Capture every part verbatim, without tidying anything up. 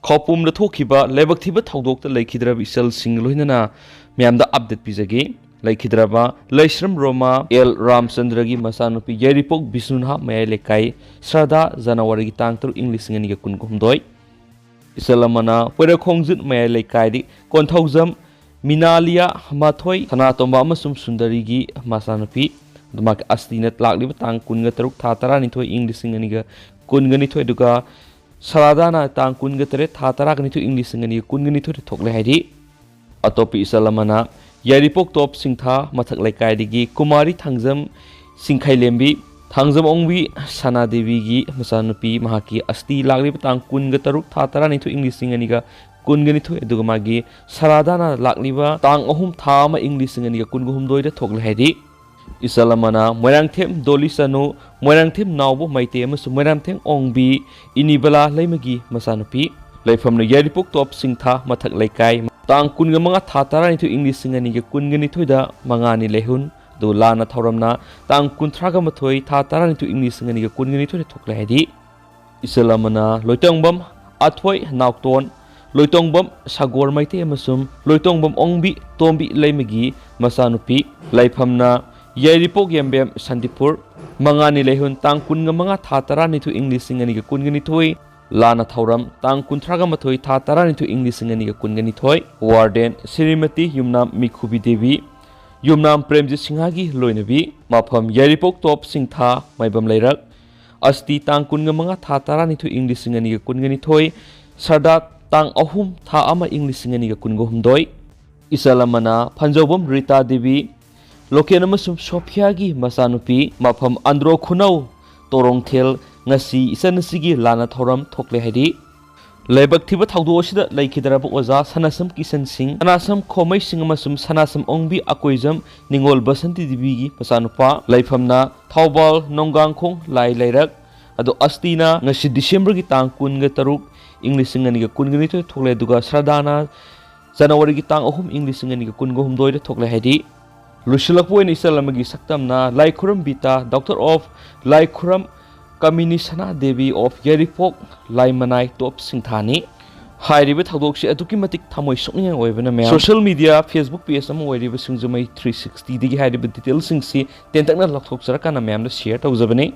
ꯈꯧꯄꯨꯝꯗ ꯊꯣꯛꯈꯤꯕ ꯂꯥꯏꯕꯛ ꯊꯤꯕ ꯊꯧꯗꯣꯛꯇ ꯂꯩꯈꯤꯗ꯭ꯔꯕ ꯏꯆꯜꯁꯤꯡꯒ ꯂꯣꯏꯅꯅ ꯃꯌꯥꯝꯗ update ꯄꯤꯖꯒꯦ꯫ ꯂꯩꯈꯤꯗ꯭ꯔꯕ ꯂꯩꯁ꯭ꯔꯝ ꯔꯣꯃꯥ, ꯑꯦꯜ ꯔꯥꯝꯆꯟꯗ꯭ꯔꯒꯤ ꯃꯆꯥꯅꯨꯄꯤ ꯌꯥꯏꯔꯤꯄꯣꯛ ꯕꯤꯁꯅꯨꯅꯍꯥ ꯃꯌꯥꯏ ꯂꯩꯀꯥꯏ, ꯁ꯭ꯔꯥꯗꯥ, ꯖꯅꯋꯥꯔꯤꯒꯤ ꯇꯥꯡ ꯇꯔꯨꯛ, ꯏꯪ ꯂꯤꯁꯤꯡ ꯑꯅꯤꯒ ꯀꯨꯟꯒ ꯍꯨꯝꯗꯣꯏ꯫ ꯏꯆꯜ ꯑꯃꯅ ꯄꯣꯏꯔꯈꯣꯡꯖꯤꯠ ꯃꯌꯥꯏ ꯂꯩꯀꯥꯏꯗꯤ ꯀꯣꯟꯊꯧꯖꯝ ꯃꯤꯅꯥꯂꯤꯌꯥ ꯃꯊꯣꯏ, ꯁꯅꯥꯇꯣꯝꯕ ꯑꯃꯁꯨꯡ ꯁꯨꯟꯗꯔꯤꯒꯤ ꯃꯆꯥꯅꯨꯄꯤ꯫ ꯑꯗꯨ ꯃꯍꯥꯛꯀꯤ ꯑꯁꯇꯤꯅ ꯂꯥꯛꯂꯤꯕ ꯇꯥꯡ ꯀꯨꯟꯒ ꯇꯔꯨꯛ, ꯊꯥ ꯇꯔꯥꯅꯤꯊꯣꯏ, ꯏꯪ ꯂꯤꯁꯤꯡ ꯑꯅꯤꯒ ꯀꯨꯟꯒ ꯅꯤꯊꯣꯏ, ꯑꯗꯨꯒ ꯁꯔꯥꯗꯥꯅ ꯇꯥꯡ ꯀꯨꯟꯒ ꯇꯔꯦꯠ, ꯊꯥ ꯇꯔꯥꯒ ꯅꯤꯊꯣꯏ, ꯏꯪ ꯂꯤꯁꯤꯡ ꯑꯅꯤꯒ ꯀꯨꯟꯒ ꯅꯤꯊꯣꯏꯗ ꯊꯣꯛꯂꯦ ꯍꯥꯏꯔꯤ꯫ ꯑꯇꯣꯞꯄ ꯏꯆꯜ ꯑꯃꯅ ꯌꯥꯏꯔꯤꯄꯣꯛ ꯇꯣꯞ ꯁꯤꯡꯊꯥ ꯃꯊꯛ ꯂꯩꯀꯥꯏꯗꯒꯤ ꯀꯨꯃꯥꯔꯤ ꯊꯥꯡꯖꯝ ꯁꯤꯡꯈꯩꯂꯦꯝꯕꯤ, ꯊꯥꯡꯖꯝ ꯑꯣꯡꯕꯤ ꯁꯅꯥꯗꯦꯕꯤꯒꯤ ꯃꯆꯥꯅꯨꯄꯤ꯫ ꯃꯍꯥꯛꯀꯤ ꯑꯁꯇꯤ ꯂꯥꯛꯂꯤꯕ ꯇꯥꯡ ꯀꯨꯟꯒ ꯇꯔꯨꯛ, ꯊꯥ ꯇꯔꯥꯅꯤꯊꯣꯏ, ꯏꯪ ꯂꯤꯁꯤꯡ ꯑꯅꯤꯒ ꯀꯨꯟꯒ ꯅꯤꯊꯣꯏ, ꯑꯗꯨꯒ ꯃꯥꯒꯤ ꯁꯔꯥꯗꯥꯅ ꯂꯥꯛꯂꯤꯕ ꯇꯥꯡ ꯑꯍꯨꯝ, ꯊꯥ ꯑꯃ, ꯏꯪ ꯂꯤꯁꯤꯡ ꯑꯅꯤꯒ ꯀꯨꯟꯒ ꯍꯨꯝꯗꯣꯏꯗ ꯊꯣꯛꯂꯦ ꯍꯥꯏꯔꯤ꯫ ꯏꯆꯜ ꯑꯃꯅ ꯃꯣꯏꯔꯥꯡꯊꯦꯝ ꯗꯣꯂꯤ ꯆꯅꯨ, ꯃꯣꯏꯔꯥꯡꯊꯦꯝ ꯅꯥꯎꯕ ꯃꯩꯇꯩ ꯑꯃꯁꯨꯡ ꯃꯣꯏꯔꯥꯡꯊꯦꯝ ꯑꯣꯡꯕꯤ ꯏꯅꯤꯕꯂꯥ ꯂꯩꯃꯒꯤ ꯃꯆꯥꯅꯨꯄꯤ꯫ ꯂꯩꯐꯝꯅ ꯌꯥꯏꯔꯤꯄꯣꯛ ꯇꯣꯞ ꯁꯤꯡꯊꯥ ꯃꯊꯛ ꯂꯩꯀꯥꯏ꯫ ꯇꯥꯡ ꯀꯨꯟꯒ ꯃꯉꯥ, ꯊꯥ ꯇꯔꯥꯅꯤꯊꯣꯏ, ꯏꯪ ꯂꯤꯁꯤꯡ ꯑꯅꯤꯒ ꯀꯨꯟꯒ ꯅꯤꯊꯣꯏꯗ ꯃꯉꯥꯅꯤ ꯂꯩꯍꯨꯟ꯫ ꯑꯗꯨ ꯂꯥꯟꯅ ꯊꯧꯔꯝꯅ ꯇꯥꯡ ꯀꯨꯟꯊ꯭ꯔꯥꯒ ꯃꯥꯊꯣꯏ, ꯊꯥ ꯇꯔꯥꯅꯤꯊꯣꯏ, ꯏꯪ ꯂꯤꯁꯤꯡ ꯑꯅꯤꯒ ꯀꯨꯟꯒ ꯅꯤꯊꯣꯏꯗ ꯊꯣꯛꯂꯦ ꯍꯥꯏꯔꯤ꯫ ꯏꯆꯜ ꯑꯃꯅ ꯂꯣꯏꯇꯣꯡꯕꯝ ꯑꯊꯣꯏ ꯅꯥꯎꯇꯣꯟ, ꯂꯣꯏꯇꯣꯡꯕꯝ ꯁꯒꯣꯔ ꯃꯩꯇꯩ ꯑꯃꯁꯨꯡ ꯂꯣꯏꯇꯣꯡꯕꯝ ꯑꯣꯡꯕꯤ ꯇꯣꯝꯕꯤ ꯂꯩꯃꯒꯤ ꯃꯆꯥꯅꯨꯄꯤ꯫ ꯂꯩꯐꯝꯅ ꯌꯥꯏꯔꯤꯄꯣꯛ ꯌꯦꯝꯕꯦꯝ ꯁꯥꯟꯇꯤꯄꯨꯔ꯫ ꯃꯉꯥꯅꯤ ꯂꯩꯍꯨꯟ ꯇꯥꯡ ꯀꯨꯟꯒ ꯃꯉꯥ, ꯊꯥ ꯇꯔꯥꯅꯤꯊꯣꯏ, ꯏꯪ ꯂꯤꯁꯤꯡ ꯑꯅꯤꯒ ꯀꯨꯟꯒ ꯅꯤꯊꯣꯏ꯫ ꯂꯥꯟꯅ ꯊꯧꯔꯝ ꯇꯥꯡ ꯀꯨꯟꯊ꯭ꯔꯥꯒ ꯃꯥꯊꯣꯏ, ꯊꯥ ꯇꯔꯥꯅꯤꯊꯣꯏ, ꯏꯪ ꯂꯤꯁꯤꯡ ꯑꯅꯤꯒ ꯀꯨꯟꯒ ꯅꯤꯊꯣꯏ꯫ ꯋꯥꯔꯗꯦꯟ ꯁ꯭ꯔꯤꯃꯇꯤ ꯌꯨꯝꯅꯥꯝ ꯃꯤꯈꯨꯕꯤ ꯗꯦꯕꯤ, ꯌꯨꯝꯅꯥꯝ ꯄ꯭ꯔꯦꯝꯖꯤꯠ ꯁꯤꯡꯍꯒꯤ ꯂꯣꯏꯅꯕꯤ꯫ ꯃꯐꯝ ꯌꯥꯏꯔꯤꯄꯣꯛ ꯇꯣꯞ ꯁꯤꯡꯊꯥ ꯃꯥꯏꯕꯝ ꯂꯩꯔꯛ꯫ ꯑꯁꯇꯤ ꯇꯥꯡ ꯀꯨꯟꯒ ꯃꯉꯥ, ꯊꯥ ꯇꯔꯥꯅꯤꯊꯣꯏ, ꯏꯪ ꯂꯤꯁꯤꯡ ꯑꯅꯤꯒ ꯀꯨꯟꯒ ꯅꯤꯊꯣꯏ꯫ ꯁꯔꯗꯥ ꯇꯥꯡ ꯑꯍꯨꯝ, ꯊꯥ ꯑꯃ, ꯏꯪ ꯂꯤꯁꯤꯡ ꯑꯅꯤꯒ ꯀꯨꯟꯒ ꯍꯨꯝꯗꯣꯏ꯫ ꯏꯆꯜ ꯑꯃꯅ ꯐꯟꯖꯧꯕꯝ ꯔꯤꯇꯥ ꯗꯦꯕꯤ, ꯂꯣꯀꯦꯟ ꯑꯃꯁꯨꯡ ꯁꯣꯐꯤꯌꯥꯒꯤ ꯃꯆꯥꯅꯨꯄꯤ꯫ ꯃꯐꯝ ꯑꯟꯗ꯭ꯔꯣ ꯈꯨꯅꯧ ꯇꯣꯔꯣꯡꯊꯦꯜ꯫ ꯉꯁꯤ ꯏꯆꯟ ꯑꯁꯤꯒꯤ ꯂꯥꯟꯅ ꯊꯧꯔꯝ ꯊꯣꯛꯂꯦ ꯍꯥꯏꯔꯤ꯫ ꯂꯥꯏꯕꯛ ꯊꯤꯕ ꯊꯧꯗꯣꯛ ꯑꯁꯤꯗ ꯂꯩꯈꯤꯗ꯭ꯔꯕ ꯑꯣꯖꯥ ꯁꯅꯥꯁꯝ ꯀꯤꯁꯟ ꯁꯤꯡ, ꯁꯅꯥꯁꯝ ꯈꯣꯃꯩ ꯁꯤꯡ ꯑꯃꯁꯨꯡ ꯁꯅꯥꯁꯝ ꯑꯣꯡꯕꯤ ꯑꯀꯣꯏꯖꯝ ꯅꯤꯉꯣꯜ ꯕꯁꯟꯇꯤ ꯗꯦꯕꯤꯒꯤ ꯃꯆꯥꯅꯨꯄꯥ꯫ ꯂꯩꯐꯝꯅ ꯊꯧꯕꯥꯜ ꯅꯣꯡꯒꯥꯡꯈꯣꯡ ꯂꯥꯏ ꯂꯩꯔꯛ꯫ ꯑꯗꯣ ꯑꯁꯇꯤꯅ ꯉꯁꯤ ꯗꯤꯁꯦꯝꯕꯔꯒꯤ ꯇꯥꯡ ꯀꯨꯟꯒ ꯇꯔꯨꯛ, ꯏꯪ ꯂꯤꯁꯤꯡ ꯑꯅꯤꯒ ꯀꯨꯟꯒ ꯅꯤꯊꯣꯏ ꯊꯣꯛꯂꯦ, ꯑꯗꯨꯒ ꯁ꯭ꯔꯗꯥꯅ ꯖꯅꯋꯥꯔꯤꯒꯤ ꯇꯥꯡ ꯑꯍꯨꯝ, ꯏꯪ ꯂꯤꯁꯤꯡ ꯑꯅꯤꯒ ꯀꯨꯟꯒ ꯍꯨꯝꯗꯣꯏꯗ ꯊꯣꯛꯂꯦ ꯍꯥꯏꯔꯤ꯫ ꯂꯣꯏꯁꯤꯜꯂꯛꯄ ꯑꯣꯏꯅ ꯏꯆꯜ ꯑꯃꯒꯤ ꯁꯛꯇꯝꯅ ꯂꯥꯏꯈꯨꯔꯝ ꯕꯤꯇꯥ, daughter of ꯂꯥꯏꯈꯨꯔꯝ ꯀꯃꯤꯅꯤ ꯁꯅꯥ ꯗꯦꯕꯤ of ꯌꯥꯏꯔꯤꯄꯣꯛ ꯂꯥꯏꯃꯅꯥꯏ ꯇꯣꯞ ꯁꯤꯡꯊꯥꯅꯤ꯫ ꯍꯥꯏꯔꯤꯕ ꯊꯧꯗꯣꯛꯁꯤ ꯑꯗꯨꯛꯀꯤ ꯃꯇꯤꯛ ꯊꯃꯣꯏ ꯁꯣꯛꯅꯤꯡꯉꯥꯏ ꯑꯣꯏꯕꯅ ꯃꯌꯥꯝ ꯁꯣꯁꯤꯌꯦꯜ ꯃꯤꯗꯤꯌꯥ Facebook ꯄꯦꯖ ꯑꯃ ꯑꯣꯏꯔꯤꯕ ꯁꯤꯡꯖꯃꯩ ꯊ꯭ꯔꯤ ꯁꯤꯛꯁꯇꯤꯗꯒꯤ ꯍꯥꯏꯔꯤꯕ ꯗꯤꯇꯦꯜꯁꯤꯡꯁꯤ ꯇꯦꯟꯇꯛꯅ ꯂꯧꯊꯣꯛꯆꯔꯀꯥꯟꯗ ꯃꯌꯥꯝꯗ ꯁꯤꯌꯔ ꯇꯧꯖꯕꯅꯤ꯫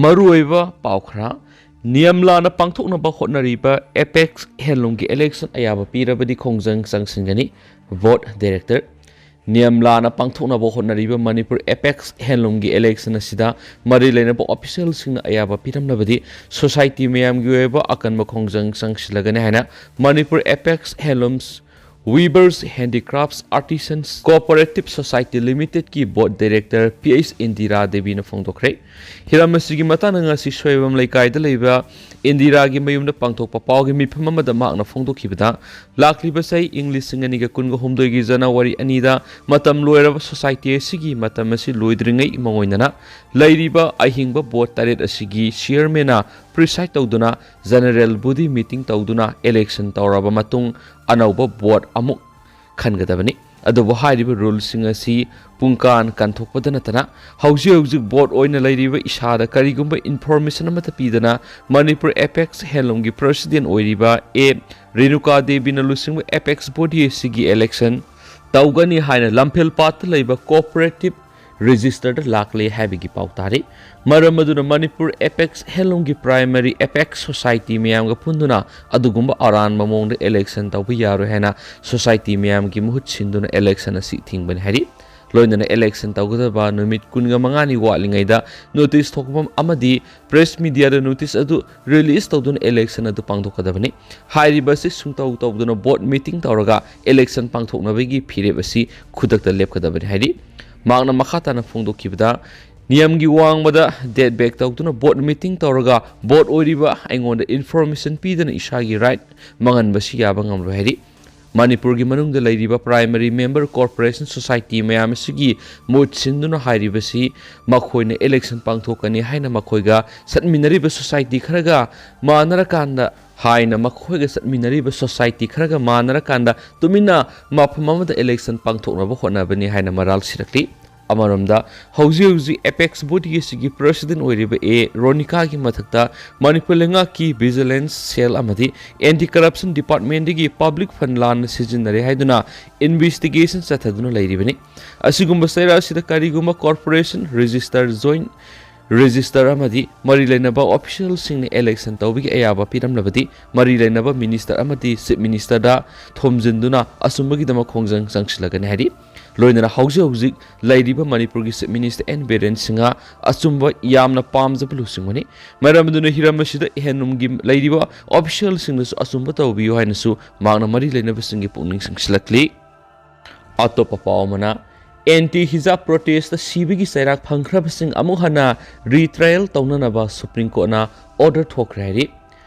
ꯃꯔꯨꯑꯣꯏꯕ ꯄꯥꯎ ꯈꯔ꯫ ꯅꯤꯌꯝ ꯂꯥꯟꯅ ꯄꯥꯡꯊꯣꯛꯅꯕ ꯍꯣꯠꯅꯔꯤꯕ ꯑꯦꯄꯦꯛꯁ ꯍꯦꯟꯂꯨꯝꯒꯤ ꯏꯂꯦꯛꯁꯟ ꯑꯌꯥꯕ ꯄꯤꯔꯕꯗꯤ ꯈꯣꯡꯖꯪ ꯆꯪꯁꯤꯟꯒꯅꯤ꯫ ꯕꯣꯔꯗ ꯗꯥꯏꯔꯦꯛꯇꯔ꯫ ꯅꯤꯌꯝ ꯂꯥꯟꯅ ꯄꯥꯡꯊꯣꯛꯅꯕ ꯍꯣꯠꯅꯔꯤꯕ ꯃꯅꯤꯄꯨꯔ ꯑꯦꯄꯦꯛꯁ ꯍꯦꯟꯂꯨꯝꯒꯤ ꯏꯂꯦꯛꯁꯟ ꯑꯁꯤꯗ ꯃꯔꯤ ꯂꯩꯅꯕ ꯑꯣꯐꯤꯁꯤꯌꯦꯜꯁꯤꯡꯅ ꯑꯌꯥꯕ ꯄꯤꯔꯝꯂꯕꯗꯤ ꯁꯣꯁꯥꯏꯇꯤ ꯃꯌꯥꯝꯒꯤ ꯑꯣꯏꯕ ꯑꯀꯟꯕ ꯈꯣꯡꯖꯪ ꯆꯪꯁꯤꯜꯂꯒꯅꯤ ꯍꯥꯏꯅ ꯃꯅꯤꯄꯨꯔ ꯑꯦꯄꯦꯛꯁ ꯍꯦꯟꯂꯨꯝꯁ ꯋꯤꯕꯔꯁ ꯍꯦꯟꯗꯤꯀ꯭ꯔꯥꯐꯠꯁ ꯑꯥꯔꯇꯤꯁꯟꯁ ꯀꯣꯑꯣꯄꯔꯦꯇꯤꯚ ꯁꯣꯁꯥꯏꯇꯤ ꯂꯤꯃꯤꯇꯦꯗꯀꯤ ꯕꯣꯔꯗ ꯗꯥꯏꯔꯦꯛꯇꯔ ꯄꯤ ꯑꯩꯆ ꯏꯟꯗꯤꯔꯥ ꯗꯦꯕꯤꯅ ꯐꯣꯡꯗꯣꯛꯈ꯭ꯔꯦ꯫ ꯍꯤꯔꯝ ꯑꯁꯤꯒꯤ ꯃꯇꯥꯡꯗ ꯉꯁꯤ ꯁꯣꯏꯕꯝ ꯂꯩꯀꯥꯏꯗ ꯂꯩꯕ ꯏꯟꯗꯤꯔꯥꯒꯤ ꯃꯌꯨꯝꯗ ꯄꯥꯡꯊꯣꯛꯄ ꯄꯥꯎꯒꯤ ꯃꯤꯐꯝ ꯑꯃꯗ ꯃꯍꯥꯛꯅ ꯐꯣꯡꯗꯣꯛꯈꯤꯕꯗ, ꯂꯥꯛꯂꯤꯕ ꯆꯍꯤ ꯏꯪ ꯂꯤꯁꯤꯡ ꯑꯅꯤꯒ ꯀꯨꯟꯒ ꯍꯨꯝꯗꯣꯏꯒꯤ ꯖꯅꯋꯥꯔꯤ ꯑꯅꯤꯗ ꯃꯇꯝ ꯂꯣꯏꯔꯕ ꯁꯣꯁꯥꯏꯇꯤ ꯑꯁꯤꯒꯤ ꯃꯇꯝ ꯑꯁꯤ ꯂꯣꯏꯗ꯭ꯔꯤꯉꯩ ꯃꯉꯣꯏꯅꯅ ꯂꯩꯔꯤꯕ ꯑꯍꯤꯡꯕ ꯕꯣꯔꯗ ꯇꯔꯦꯠ ꯑꯁꯤꯒꯤ ꯆꯤꯌꯔꯃꯦꯟꯅ ꯄ꯭ꯔꯤꯁꯥꯏꯗ ꯇꯧꯗꯨꯅ ꯖꯦꯅꯔꯦꯜ ꯕꯣꯗꯤ ꯃꯤꯇꯤꯡ ꯇꯧꯗꯨꯅ ꯏꯂꯦꯛꯁꯟ ꯇꯧꯔꯕ ꯃꯇꯨꯡ ꯑꯅꯧꯕ ꯕꯣꯔꯗ ꯑꯃꯨꯛ ꯈꯟꯒꯗꯕꯅꯤ꯫ ꯑꯗꯨꯕꯨ ꯍꯥꯏꯔꯤꯕ ꯔꯨꯜꯁꯤꯡ ꯑꯁꯤ ꯄꯨꯡꯀꯥꯟ ꯀꯟꯊꯣꯛꯄꯗ ꯅꯠꯇꯅ ꯍꯧꯖꯤꯛ ꯍꯧꯖꯤꯛ ꯕꯣꯔꯗ ꯑꯣꯏꯅ ꯂꯩꯔꯤꯕ ꯏꯁꯥꯗ ꯀꯔꯤꯒꯨꯝꯕ ꯏꯟꯐꯣꯔꯃꯦꯁꯟ ꯑꯃꯠꯇ ꯄꯤꯗꯅ ꯃꯅꯤꯄꯨꯔ ꯑꯦꯄꯦꯛꯁ ꯍꯦꯟꯂꯨꯝꯒꯤ ꯄ꯭ꯔꯁꯤꯗꯦꯟ ꯑꯣꯏꯔꯤꯕ ꯑꯦ ꯔꯦꯅꯨꯀꯥ ꯗꯦꯕꯤꯅ ꯂꯨꯆꯤꯡꯕ ꯑꯦꯄꯦꯛꯁ ꯕꯣꯗꯤ ꯑꯁꯤꯒꯤ ꯏꯂꯦꯛꯁꯟ ꯇꯧꯒꯅꯤ ꯍꯥꯏꯅ ꯂꯝꯐꯦꯜ ꯄꯥꯠꯇ ꯂꯩꯕ ꯀꯣꯑꯣꯄꯔꯦꯇꯤꯚ ꯔꯦꯖꯤꯁꯇꯔꯗ ꯂꯥꯛꯂꯦ ꯍꯥꯏꯕꯒꯤ ꯄꯥꯎ ꯇꯥꯔꯤ꯫ ꯃꯔꯝ ꯑꯗꯨꯅ ꯃꯅꯤꯄꯨꯔ ꯑꯦꯄꯦꯛꯁ ꯍꯦꯟꯂꯨꯝꯒꯤ ꯄ꯭ꯔꯥꯏꯃꯔꯤ ꯑꯦꯄꯦꯛꯁ ꯁꯣꯁꯥꯏꯇꯤ ꯃꯌꯥꯝꯒ ꯄꯨꯟꯗꯨꯅ ꯑꯗꯨꯒꯨꯝꯕ ꯑꯔꯥꯟꯕ ꯃꯑꯣꯡꯗ ꯏꯂꯦꯛꯁꯟ ꯇꯧꯕ ꯌꯥꯔꯣꯏ ꯍꯥꯏꯅ ꯁꯣꯁꯥꯏꯇꯤ ꯃꯌꯥꯝꯒꯤ ꯃꯍꯨꯠ ꯁꯤꯟꯗꯨꯅ ꯏꯂꯦꯛꯁꯟ ꯑꯁꯤ ꯊꯤꯡꯕꯅꯤ ꯍꯥꯏꯔꯤ꯫ ꯂꯣꯏꯅꯅ ꯏꯂꯦꯛꯁꯟ ꯇꯧꯒꯗꯕ ꯅꯨꯃꯤꯠ ꯀꯨꯟꯒ ꯃꯉꯥꯅꯤ ꯋꯥꯠꯂꯤꯉꯩꯗ ꯅꯣꯇꯤꯁ ꯊꯣꯛꯄ ꯑꯃꯗꯤ ꯄ꯭ꯔꯦꯁ ꯃꯤꯗꯤꯌꯥꯗ ꯅꯣꯇꯤꯁ ꯑꯗꯨ ꯔꯤꯂꯤꯁ ꯇꯧꯗꯨꯅ ꯏꯂꯦꯛꯁꯟ ꯑꯗꯨ ꯄꯥꯡꯊꯣꯛꯀꯗꯕꯅꯤ꯫ ꯍꯥꯏꯔꯤꯕ ꯑꯁꯤ ꯁꯨꯡꯇꯧ ꯇꯧꯗꯨꯅ ꯕꯣꯔꯗ ꯃꯤꯇꯤꯡ ꯇꯧꯔꯒ ꯏꯂꯦꯛꯁꯟ ꯄꯥꯡꯊꯣꯛꯅꯕꯒꯤ ꯐꯤꯔꯦꯞ ꯑꯁꯤ ꯈꯨꯗꯛꯇ ꯂꯦꯞꯀꯗꯕꯅꯤ ꯍꯥꯏꯔꯤ꯫ ꯃꯍꯥꯛꯅ ꯃꯈꯥ ꯇꯥꯅ ꯐꯣꯡꯗꯣꯛꯈꯤꯕꯗ, ꯅꯤꯌꯝꯒꯤ ꯋꯥꯡꯃꯗ ꯗꯦꯠ ꯕꯦꯛ ꯇꯧꯗꯨꯅ ꯕꯣꯔꯗ ꯃꯤꯇꯤꯡ ꯇꯧꯔꯒ ꯕꯣꯔꯗ ꯑꯣꯏꯔꯤꯕ ꯑꯩꯉꯣꯟꯗ ꯏꯟꯐꯣꯔꯃꯦꯁꯟ ꯄꯤꯗꯅ ꯏꯁꯥꯒꯤ ꯔꯥꯏꯠ ꯃꯥꯡꯍꯟꯕꯁꯤ ꯌꯥꯕ ꯉꯝꯂꯣꯏ ꯍꯥꯏꯔꯤ꯫ ꯃꯅꯤꯄꯨꯔꯒꯤ ꯃꯅꯨꯡꯗ ꯂꯩꯔꯤꯕ ꯄ꯭ꯔꯥꯏꯃꯔꯤ ꯃꯦꯝꯕꯔ ꯀꯣꯔꯄꯣꯔꯦꯁꯟ ꯁꯣꯁꯥꯏꯇꯤ ꯃꯌꯥꯝ ꯑꯁꯤꯒꯤ ꯃꯍꯨꯠ ꯁꯤꯟꯗꯨꯅ ꯍꯥꯏꯔꯤꯕꯁꯤ ꯃꯈꯣꯏꯅ ꯏꯂꯦꯛꯁꯟ ꯄꯥꯡꯊꯣꯛꯀꯅꯤ ꯍꯥꯏꯅ ꯃꯈꯣꯏꯒ ꯆꯠꯃꯤꯟꯅꯔꯤꯕ ꯁꯣꯁꯥꯏꯇꯤ ꯈꯔꯒ ꯃꯥꯟꯅꯔꯀꯥꯟꯗ ꯍꯥꯏꯅ ꯃꯈꯣꯏꯒ ꯆꯠꯃꯤꯟꯅꯔꯤꯕ ꯁꯣꯁꯥꯏꯇꯤ ꯈꯔꯒ ꯃꯥꯟꯅꯔꯀꯥꯟꯗ ꯇꯨꯃꯤꯟꯅ ꯃꯐꯝ ꯑꯃꯗ ꯏꯂꯦꯛꯁꯟ ꯄꯥꯡꯊꯣꯛꯅꯕ ꯍꯣꯠꯅꯕꯅꯤ ꯍꯥꯏꯅ ꯃꯔꯥꯜ ꯁꯤꯔꯛꯂꯤ꯫ ꯑꯃꯔꯣꯝꯗ, ꯍꯧꯖꯤꯛ ꯍꯧꯖꯤꯛ ꯑꯦꯄꯦꯛꯁ ꯕꯣꯗꯤ ꯑꯁꯤꯒꯤ ꯄ꯭ꯔꯦꯁꯤꯗꯦꯟꯠ ꯑꯣꯏꯔꯤꯕ ꯑꯦ ꯔꯣꯅꯤꯀꯥꯒꯤ ꯃꯊꯛꯇ ꯃꯅꯤꯄꯨꯔ ꯂꯩꯉꯥꯛꯀꯤ ꯚꯤꯖꯤꯂꯦꯟꯁ ꯁꯦꯜ ꯑꯃꯗꯤ ꯑꯦꯟꯇꯤ ꯀꯔꯞꯁꯟ ꯗꯤꯄꯥꯔꯠꯃꯦꯟꯠꯇꯒꯤ ꯄꯕ꯭ꯂꯤꯛ ꯐꯟꯗ ꯂꯥꯟꯅ ꯁꯤꯖꯤꯟꯅꯔꯦ ꯍꯥꯏꯗꯨꯅ ꯏꯟꯚꯦꯁꯇꯤꯒꯦꯁꯟ ꯆꯠꯊꯗꯨꯅ ꯂꯩꯔꯤꯕꯅꯤ꯫ ꯑꯁꯤꯒꯨꯝꯕ ꯆꯩꯔꯥꯛ ꯑꯁꯤꯗ ꯀꯔꯤꯒꯨꯝꯕ ꯀꯣꯔꯄꯣꯔꯦꯁꯟ ꯔꯦꯖꯤꯁꯇꯔ, ꯖꯣꯏꯟꯠ ꯔꯦꯖꯤꯁꯇꯔ ꯑꯃꯗꯤ ꯃꯔꯤ ꯂꯩꯅꯕ ꯑꯣꯐꯤꯁꯤꯌꯦꯜꯁꯤꯡꯅ ꯏꯂꯦꯛꯁꯟ ꯇꯧꯕꯒꯤ ꯑꯌꯥꯕ ꯄꯤꯔꯝꯂꯕꯗꯤ, ꯃꯔꯤ ꯂꯩꯅꯕ ꯃꯤꯅꯤꯁꯇꯔ ꯑꯃꯗꯤ ꯆꯤꯐ ꯃꯤꯅꯤꯁꯇꯔꯗ ꯊꯣꯝꯖꯤꯟꯗꯨꯅ ꯑꯆꯨꯝꯕꯒꯤꯗꯃꯛ ꯈꯣꯡꯖꯪ ꯆꯪꯁꯤꯜꯂꯒꯅꯤ ꯍꯥꯏꯔꯤ꯫ ꯂꯣꯏꯅꯅ ꯍꯧꯖꯤꯛ ꯍꯧꯖꯤꯛ ꯂꯩꯔꯤꯕ ꯃꯅꯤꯄꯨꯔꯒꯤ chief minister N Biren Singh ꯑꯆꯨꯝꯕ ꯌꯥꯝꯅ ꯄꯥꯝꯖꯕ ꯂꯨꯆꯤꯡꯕꯅꯤ꯫ ꯃꯔꯝ ꯑꯗꯨꯅ ꯍꯤꯔꯝ ꯑꯁꯤꯗ ꯏꯍꯦꯟ ꯅꯨꯡꯒꯤ ꯂꯩꯔꯤꯕ ꯑꯣꯐꯤꯁꯤꯌꯦꯜꯁꯤꯡꯅꯁꯨ ꯑꯆꯨꯝꯕ ꯇꯧꯕꯤꯌꯨ ꯍꯥꯏꯅꯁꯨ ꯃꯍꯥꯛꯅ ꯃꯔꯤ ꯂꯩꯅꯕꯁꯤꯡꯒꯤ ꯄꯨꯛꯅꯤꯡ ꯆꯤꯡꯁꯤꯜꯂꯛꯂꯤ꯫ ꯑꯇꯣꯞꯄ ꯄꯥꯎ ꯑꯃꯅ, ꯑꯦꯟꯇꯤ ꯍꯤꯖꯥꯕ ꯄ꯭ꯔꯣꯇꯦꯁꯇ ꯁꯤꯕꯒꯤ ꯆꯩꯔꯥꯛ ꯐꯪꯈ꯭ꯔꯕꯁꯤꯡ ꯑꯃꯨꯛ ꯍꯟꯅ ꯔꯤꯇ꯭ꯔꯥꯌꯦꯜ ꯇꯧꯅꯅꯕ ꯁꯨꯄ꯭ꯔꯤꯝ ꯀꯣꯔꯠꯅ ꯑꯣꯔꯗꯔ ꯊꯣꯛꯈ꯭ꯔꯦ ꯍꯥꯏꯔꯤ꯫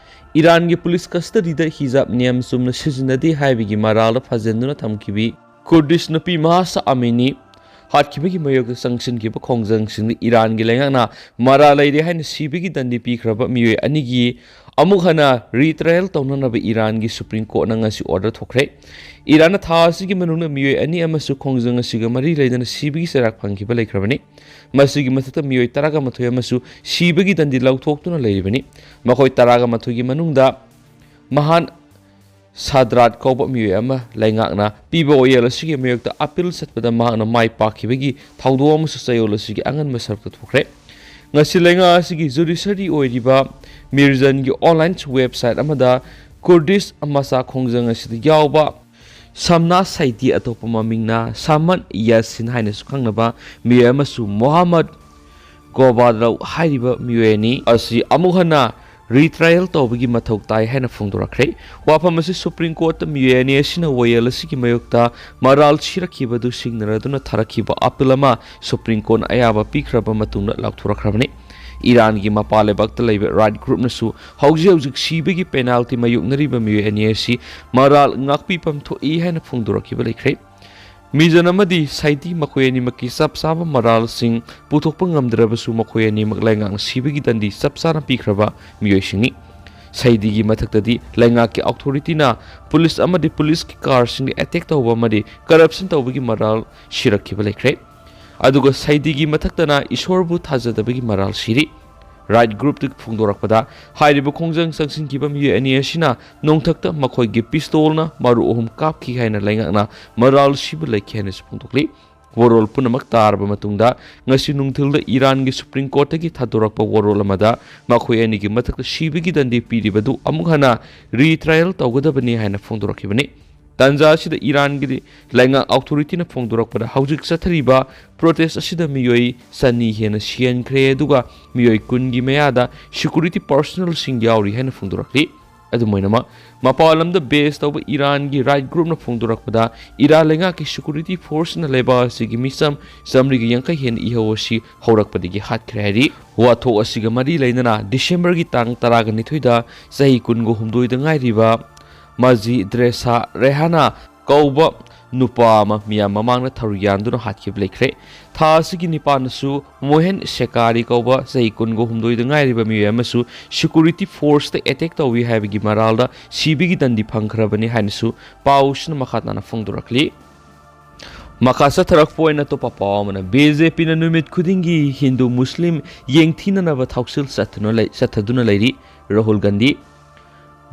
ꯏꯔꯥꯟꯒꯤ ꯄꯨꯂꯤꯁ ꯀꯁꯇꯗꯤꯗ ꯍꯤꯖꯥꯕ ꯅꯤꯌꯝ ꯆꯨꯝꯅ ꯁꯤꯖꯤꯟꯅꯗꯦ ꯍꯥꯏꯕꯒꯤ ꯃꯔꯥꯜꯗ ꯐꯥꯖꯤꯟꯗꯨꯅ ꯊꯝꯈꯤꯕꯤ ꯀꯨꯔꯗꯤꯁ ꯅꯨꯄꯤ ꯃꯍꯁꯥ ꯑꯃꯤꯅꯤ ꯍꯥꯠꯈꯤꯕꯒꯤ ꯃꯥꯌꯣꯛꯇ ꯆꯪꯁꯤꯟꯈꯤꯕ ꯈꯣꯡꯖꯪꯁꯤꯡꯗ ꯏꯔꯥꯟꯒꯤ ꯂꯩꯉꯥꯛꯅ ꯃꯔꯥꯜ ꯂꯩꯔꯦ ꯍꯥꯏꯅ ꯁꯤꯕꯒꯤ ꯗꯟꯗꯤ ꯄꯤꯈ꯭ꯔꯕ ꯃꯤꯑꯣꯏ ꯑꯅꯤꯒꯤ ꯑꯃꯨꯛ ꯍꯟꯅ ꯔꯤꯇ꯭ꯔꯥꯌꯦꯜ ꯇꯧꯅꯅꯕ ꯏꯔꯥꯟꯒꯤ ꯁꯨꯄ꯭ꯔꯤꯝ ꯀꯣꯔꯠꯅ ꯉꯁꯤ ꯑꯣꯔꯗꯔ ꯊꯣꯛꯈ꯭ꯔꯦ꯫ ꯏꯔꯥꯟꯅ ꯊꯥ ꯑꯁꯤꯒꯤ ꯃꯅꯨꯡꯗ ꯃꯤꯑꯣꯏ ꯑꯅꯤ ꯑꯃꯁꯨ ꯈꯣꯡꯖꯪ ꯑꯁꯤꯒ ꯃꯔꯤ ꯂꯩꯅꯅ ꯁꯤꯕꯒꯤ ꯆꯩꯔꯥꯛ ꯐꯪꯈꯤꯕ ꯂꯩꯈ꯭ꯔꯕꯅꯤ꯫ ꯃꯁꯤꯒꯤ ꯃꯊꯛꯇ ꯃꯤꯑꯣꯏ ꯇꯔꯥꯒ ꯃꯥꯊꯣꯏ ꯑꯃꯁꯨ ꯁꯤꯕꯒꯤ ꯗꯟꯗꯤ ꯂꯧꯊꯣꯛꯇꯨꯅ ꯂꯩꯔꯤꯕꯅꯤ꯫ ꯃꯈꯣꯏ ꯇꯔꯥꯒ ꯃꯥꯊꯣꯏꯒꯤ ꯃꯅꯨꯡꯗ ꯃꯍꯥꯟ ꯁꯥꯗ꯭ꯔꯥꯠ ꯀꯧꯕ ꯃꯤꯑꯣꯏ ꯑꯃ ꯂꯩꯉꯥꯛꯅ ꯄꯤꯕ ꯋꯥꯌꯦꯜ ꯑꯁꯤꯒꯤ ꯃꯥꯌꯣꯛꯇ ꯑꯄꯤꯜ ꯆꯠꯄꯗ ꯃꯍꯥꯛꯅ ꯃꯥꯏ ꯄꯥꯛꯈꯤꯕꯒꯤ ꯊꯧꯗꯣꯛ ꯑꯃꯁꯨ ꯆꯌꯣꯜ ꯑꯁꯤꯒꯤ ꯑꯉꯟꯕ ꯁꯔꯨꯛꯇ ꯊꯣꯛꯈ꯭ꯔꯦ꯫ ꯉꯁꯤ ꯂꯩꯉꯥꯛ ꯑꯁꯤꯒꯤ ꯖꯨꯗꯤꯁꯔꯤ ꯑꯣꯏꯔꯤꯕ ꯃꯤꯔꯖꯟꯒꯤ ꯑꯣꯟꯂꯥꯏꯟ ꯋꯦꯕꯁꯥꯏꯠ ꯑꯃꯗ ꯀꯨꯔꯗꯤꯁ ꯃꯆꯥ ꯈꯣꯡꯖꯪ ꯑꯁꯤꯗ ꯌꯥꯎꯕ ꯁꯝꯅꯥ ꯁꯩꯗꯤ, ꯑꯇꯣꯞꯄ ꯃꯃꯤꯡꯅ ꯁꯥꯃꯟ ꯌꯥꯁꯤꯟ ꯍꯥꯏꯅꯁꯨ ꯈꯪꯅꯕ ꯃꯤꯑꯣꯏ ꯑꯃꯁꯨ ꯃꯣꯍꯥꯃꯗ ꯒꯣꯕꯥꯗ꯭ꯔꯧ ꯍꯥꯏꯔꯤꯕ ꯃꯤꯑꯣꯏ ꯑꯅꯤ ꯑꯁꯤ ꯑꯃꯨꯛ ꯍꯟꯅ ꯔꯤꯇ꯭ꯔꯥꯌꯦꯜ ꯇꯧꯕꯒꯤ ꯃꯊꯧ ꯇꯥꯏ ꯍꯥꯏꯅ ꯐꯣꯡꯗꯣꯔꯛꯈ꯭ꯔꯦ꯫ ꯋꯥꯐꯝ ꯑꯁꯤ ꯁꯨꯄ꯭ꯔꯤꯝ ꯀꯣꯔꯠꯇ ꯃꯤꯑꯣꯏ ꯑꯅꯤ ꯑꯁꯤꯅ ꯋꯥꯌꯦꯜ ꯑꯁꯤꯒꯤ ꯃꯥꯌꯣꯛꯇ ꯃꯔꯥꯜ ꯁꯤꯔꯛꯈꯤꯕꯗꯨ ꯁꯤꯡꯅꯔꯗꯨꯅ ꯊꯥꯔꯛꯈꯤꯕ ꯑꯄꯤꯜ ꯑꯃ ꯁꯨꯄ꯭ꯔꯤꯝ ꯀꯣꯔꯠꯅ ꯑꯌꯥꯕ ꯄꯤꯈ꯭ꯔꯕ ꯃꯇꯨꯡꯗ ꯂꯥꯎꯊꯣꯔꯛꯈ꯭ꯔꯕꯅꯤ꯫ ꯏꯔꯥꯟꯒꯤ ꯃꯄꯥꯟ ꯂꯩꯕꯥꯛꯇ ꯂꯩꯕ ꯔꯥꯏꯠ ꯒ꯭ꯔꯨꯞꯅꯁꯨ ꯍꯧꯖꯤꯛ ꯍꯧꯖꯤꯛ ꯁꯤꯕꯒꯤ ꯄꯦꯅꯥꯜꯇꯤ ꯃꯥꯌꯣꯛꯅꯔꯤꯕ ꯃꯤꯑꯣꯏ ꯑꯅꯤ ꯑꯁꯤ ꯃꯔꯥꯜ ꯉꯥꯛꯄꯤꯐꯝ ꯊꯣꯛꯏ ꯍꯥꯏꯅ ꯐꯣꯡꯗꯣꯔꯛꯈꯤꯕ ꯂꯩꯈ꯭ꯔꯦ꯫ ꯃꯤꯖꯟ ꯑꯃꯗꯤ ꯁꯩꯗꯤ ꯃꯈꯣꯏ ꯑꯅꯤꯃꯛꯀꯤ ꯆꯞ ꯆꯥꯕ ꯃꯔꯥꯜꯁꯤꯡ ꯄꯨꯊꯣꯛꯄ ꯉꯝꯗ꯭ꯔꯕꯁꯨ, ꯃꯈꯣꯏ ꯑꯅꯤꯃꯛ ꯂꯩꯉꯥꯛꯅ ꯁꯤꯕꯒꯤ ꯗꯟꯗꯤ ꯆꯞ ꯆꯥꯅ ꯄꯤꯈ꯭ꯔꯕ ꯃꯤꯑꯣꯏꯁꯤꯡꯅꯤ꯫ ꯁꯩꯗꯤꯒꯤ ꯃꯊꯛꯇꯗꯤ ꯂꯩꯉꯥꯛꯀꯤ ꯑꯣꯊꯣꯔꯤꯇꯤꯅ ꯄꯨꯂꯤꯁ ꯑꯃꯗꯤ ꯄꯨꯂꯤꯁꯀꯤ ꯀꯥꯔꯁꯤꯡꯗ ꯑꯦꯇꯦꯛ ꯇꯧꯕ ꯑꯃꯗꯤ ꯀꯔꯞꯁꯟ ꯇꯧꯕꯒꯤ ꯃꯔꯥꯜ ꯁꯤꯔꯛꯈꯤꯕ ꯂꯩꯈ꯭ꯔꯦ꯫ ꯑꯗꯨꯒ ꯁꯩꯗꯤꯒꯤ ꯃꯊꯛꯇꯅ ꯏꯁꯣꯔꯕꯨ ꯊꯥꯖꯗꯕꯒꯤ ꯃꯔꯥꯜ ꯁꯤꯔꯤ꯫ ꯔꯥꯏꯠ ꯒ꯭ꯔꯨꯞꯇꯒꯤ ꯐꯣꯡꯗꯣꯔꯛꯄꯗ, ꯍꯥꯏꯔꯤꯕ ꯈꯣꯡꯖꯪ ꯆꯪꯁꯤꯟꯈꯤꯕ ꯃꯤꯑꯣꯏ ꯑꯅꯤ ꯑꯁꯤꯅ ꯅꯣꯡꯊꯛꯇ ꯃꯈꯣꯏꯒꯤ ꯄꯤꯁꯇꯣꯜꯅ ꯃꯔꯨ ꯑꯍꯨꯝ ꯀꯥꯞꯈꯤ ꯍꯥꯏꯅ ꯂꯩꯉꯥꯛꯅ ꯃꯔꯥꯜ ꯁꯤꯕ ꯂꯩꯈꯤ ꯍꯥꯏꯅꯁꯨ ꯐꯣꯡꯗꯣꯛꯂꯤ꯫ ꯋꯥꯔꯣꯜ ꯄꯨꯝꯅꯃꯛ ꯇꯥꯔꯕ ꯃꯇꯨꯡꯗ, ꯉꯁꯤ ꯅꯨꯡꯊꯤꯜꯗ ꯏꯔꯥꯟꯒꯤ ꯁꯨꯄ꯭ꯔꯤꯝ ꯀꯣꯔꯠꯇꯒꯤ ꯊꯥꯗꯣꯔꯛꯄ ꯋꯥꯔꯣꯜ ꯑꯃꯗ ꯃꯈꯣꯏ ꯑꯅꯤꯒꯤ ꯃꯊꯛꯇ ꯁꯤꯕꯒꯤ ꯗꯟꯗꯤ ꯄꯤꯔꯤꯕꯗꯨ ꯑꯃꯨꯛ ꯍꯟꯅ ꯔꯤꯇ꯭ꯔꯥꯏꯌꯦꯜ ꯇꯧꯒꯗꯕꯅꯤ ꯍꯥꯏꯅ ꯐꯣꯡꯗꯣꯔꯛꯈꯤꯕꯅꯤ꯫ ꯇꯥꯟꯖꯥ ꯑꯁꯤꯗ ꯏꯔꯥꯟꯒꯤ ꯂꯩꯉꯥꯛ ꯑꯣꯊꯣꯔꯤꯇꯤꯅ ꯐꯣꯡꯗꯣꯔꯛꯄꯗ, ꯍꯧꯖꯤꯛ ꯆꯠꯊꯔꯤꯕ ꯄ꯭ꯔꯣꯇꯦꯁ ꯑꯁꯤꯗ ꯃꯤꯑꯣꯏ ꯆꯅꯤ ꯍꯦꯟꯅ ꯁꯤꯍꯟꯈ꯭ꯔꯦ, ꯑꯗꯨꯒ ꯃꯤꯑꯣꯏ ꯀꯨꯟꯒꯤ ꯃꯌꯥꯗ ꯁꯦꯀ꯭ꯌꯨꯔꯤꯇꯤ ꯄꯥꯔꯁꯣꯅꯦꯜꯁꯤꯡ ꯌꯥꯎꯔꯤ ꯍꯥꯏꯅ ꯐꯣꯡꯗꯣꯔꯛꯂꯤ꯫ ꯑꯗꯨꯝ ꯑꯣꯏꯅꯃꯛ, ꯃꯄꯥꯟ ꯂꯝꯗ ꯕꯦꯖ ꯇꯧꯕ ꯏꯔꯥꯟꯒꯤ ꯔꯥꯏꯠ ꯒ꯭ꯔꯨꯞꯅ ꯐꯣꯡꯗꯣꯔꯛꯄꯗ, ꯏꯔꯥꯟ ꯂꯩꯉꯥꯛꯀꯤ ꯁꯦꯀ꯭ꯌꯨꯔꯤꯇꯤ ꯐꯣꯔꯁꯅ ꯂꯩꯕꯥꯛ ꯑꯁꯤꯒꯤ ꯃꯤꯆꯝ ꯆꯥꯃꯔꯤꯒ ꯌꯥꯡꯈꯩ ꯍꯦꯟꯅ ꯏꯍꯧ ꯑꯁꯤ ꯍꯧꯔꯛꯄꯗꯒꯤ ꯍꯥꯠꯈ꯭ꯔꯦ ꯍꯥꯏꯔꯤ꯫ ꯋꯥꯊꯣꯛ ꯑꯁꯤꯒ ꯃꯔꯤ ꯂꯩꯅꯅ ꯗꯤꯁꯦꯝꯕꯔꯒꯤ ꯇꯥꯡ ꯇꯔꯥꯒ ꯅꯤꯊꯣꯏꯗ ꯆꯍꯤ ꯀꯨꯟꯒ ꯍꯨꯝꯗꯣꯏꯗ ꯉꯥꯏꯔꯤꯕ ꯃꯥꯖꯤ ꯗ꯭ꯔꯦꯁꯥ ꯔꯦꯍꯥꯅꯥ ꯀꯧꯕ ꯅꯨꯄꯥ ꯑꯃ ꯃꯤꯌꯥꯝ ꯃꯃꯥꯡꯗ ꯊꯧꯔꯤ ꯌꯥꯟꯗꯨꯅ ꯍꯥꯠꯈꯤꯕ ꯂꯩꯈ꯭ꯔꯦ꯫ ꯊꯥ ꯑꯁꯤꯒꯤ ꯅꯤꯄꯥꯟꯗꯁꯨ ꯃꯣꯍꯦꯟ ꯁꯦꯀꯥꯔꯤ ꯀꯧꯕ ꯆꯍꯤ ꯀꯨꯟꯒ ꯍꯨꯝꯗꯣꯏꯗ ꯉꯥꯏꯔꯤꯕ ꯃꯤꯑꯣꯏ ꯑꯃꯁꯨ ꯁꯦꯀ꯭ꯌꯨꯔꯤꯇꯤ ꯐꯣꯔꯁꯇ ꯑꯦꯇꯦꯛ ꯇꯧꯏ ꯍꯥꯏꯕꯒꯤ ꯃꯔꯥꯜꯗ ꯁꯤꯕꯒꯤ ꯗꯟꯗꯤ ꯐꯪꯈ꯭ꯔꯕꯅꯤ ꯍꯥꯏꯅꯁꯨ ꯄꯥꯎꯁꯤꯅ ꯃꯈꯥ ꯇꯥꯅ ꯐꯣꯡꯗꯣꯔꯛꯂꯤ꯫ ꯃꯈꯥ ꯆꯠꯊꯔꯛꯄ ꯑꯣꯏꯅ ꯑꯇꯣꯞꯄ ꯄꯥꯎ ꯑꯃꯅ, ꯕꯤ ꯖꯦ ꯄꯤꯅ ꯅꯨꯃꯤꯠ ꯈꯨꯗꯤꯡꯒꯤ ꯍꯤꯟꯗꯨ ꯃꯨꯁꯂꯤꯝ ꯌꯦꯡꯊꯤꯅꯅꯕ ꯊꯧꯁꯤꯜ ꯆꯠꯊꯗꯨꯅ ꯂꯩ-, ꯆꯠꯊꯗꯨꯅ ꯂꯩꯔꯤ꯫ ꯔꯥꯍꯨꯜ ꯒꯥꯟꯙꯤ꯫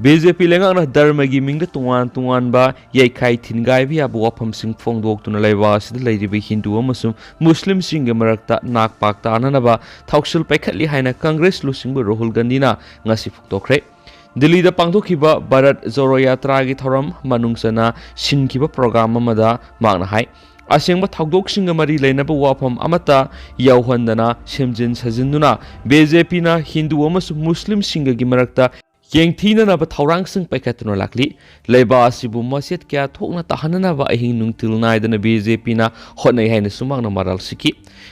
ꯕꯤ ꯖꯦ ꯄꯤ ꯂꯩꯉꯥꯛꯅ ꯙꯔꯃꯒꯤ ꯃꯤꯡꯗ ꯇꯣꯉꯥꯟ ꯇꯣꯉꯥꯟꯕ ꯌꯩꯈꯥꯏ ꯊꯤꯟꯒꯥꯏꯕ ꯌꯥꯕ ꯋꯥꯐꯝꯁꯤꯡ ꯐꯣꯡꯗꯣꯛꯇꯨꯅ ꯂꯩꯕꯥꯛ ꯑꯁꯤꯗ ꯂꯩꯔꯤꯕ ꯍꯤꯟꯗꯨ ꯑꯃꯁꯨꯡ ꯃꯨꯁꯂꯤꯝꯁꯤꯡꯒꯤ ꯃꯔꯛꯇ ꯅꯥꯛꯄꯥꯛ ꯇꯥꯅꯅꯕ ꯊꯧꯁꯤꯜ ꯄꯥꯏꯈꯠꯂꯤ ꯍꯥꯏꯅ ꯀꯪꯒ꯭ꯔꯦꯁ ꯂꯨꯆꯤꯡꯕ ꯔꯥꯍꯨꯜ ꯒꯥꯟꯙꯤꯅ ꯉꯁꯤ ꯐꯣꯡꯗꯣꯛꯈ꯭ꯔꯦ꯫ ꯗꯤꯜꯂꯤꯗ ꯄꯥꯡꯊꯣꯛꯈꯤꯕ ꯚꯥꯔꯠ ꯖꯣꯔꯣ ꯌꯥꯇ꯭ꯔꯥꯒꯤ ꯊꯧꯔꯝ ꯃꯅꯨꯡ ꯆꯟꯅ ꯁꯤꯟꯈꯤꯕ ꯄ꯭ꯔꯣꯒ꯭ꯔꯥꯝ ꯑꯃꯗ ꯃꯍꯥꯛꯅ ꯍꯥꯏ, ꯑꯁꯦꯡꯕ ꯊꯧꯗꯣꯛꯁꯤꯡꯒ ꯃꯔꯤ ꯂꯩꯅꯕ ꯋꯥꯐꯝ ꯑꯃꯠꯇ ꯌꯥꯎꯍꯟꯗꯅ ꯁꯦꯝꯖꯤꯟ ꯁꯥꯖꯤꯟꯗꯨꯅ ꯕꯤ ꯖꯦ ꯄꯤꯅ ꯍꯤꯟꯗꯨ ꯑꯃꯁꯨꯡ ꯃꯨꯁꯂꯤꯝꯁꯤꯡꯒꯒꯤ ꯃꯔꯛꯇ ꯌꯦꯡꯊꯤꯅꯅꯕ ꯊꯧꯔꯥꯡꯁꯤꯡ ꯄꯥꯏꯈꯠꯇꯨꯅ ꯂꯥꯛꯂꯤ꯫ ꯂꯩꯕꯥꯛ ꯑꯁꯤꯕꯨ ꯃꯆꯦꯠ ꯀꯌꯥ ꯊꯣꯛꯅ ꯇꯥꯍꯟꯅꯅꯕ ꯑꯍꯤꯡ ꯅꯨꯡꯊꯤꯜ ꯅꯥꯏꯗꯅ ꯕꯤ ꯖꯦ ꯄꯤꯅ ꯍꯣꯠꯅꯩ ꯍꯥꯏꯅꯁꯨ ꯃꯍꯥꯛꯅ ꯃꯔꯥꯜ ꯁꯤꯈꯤ꯫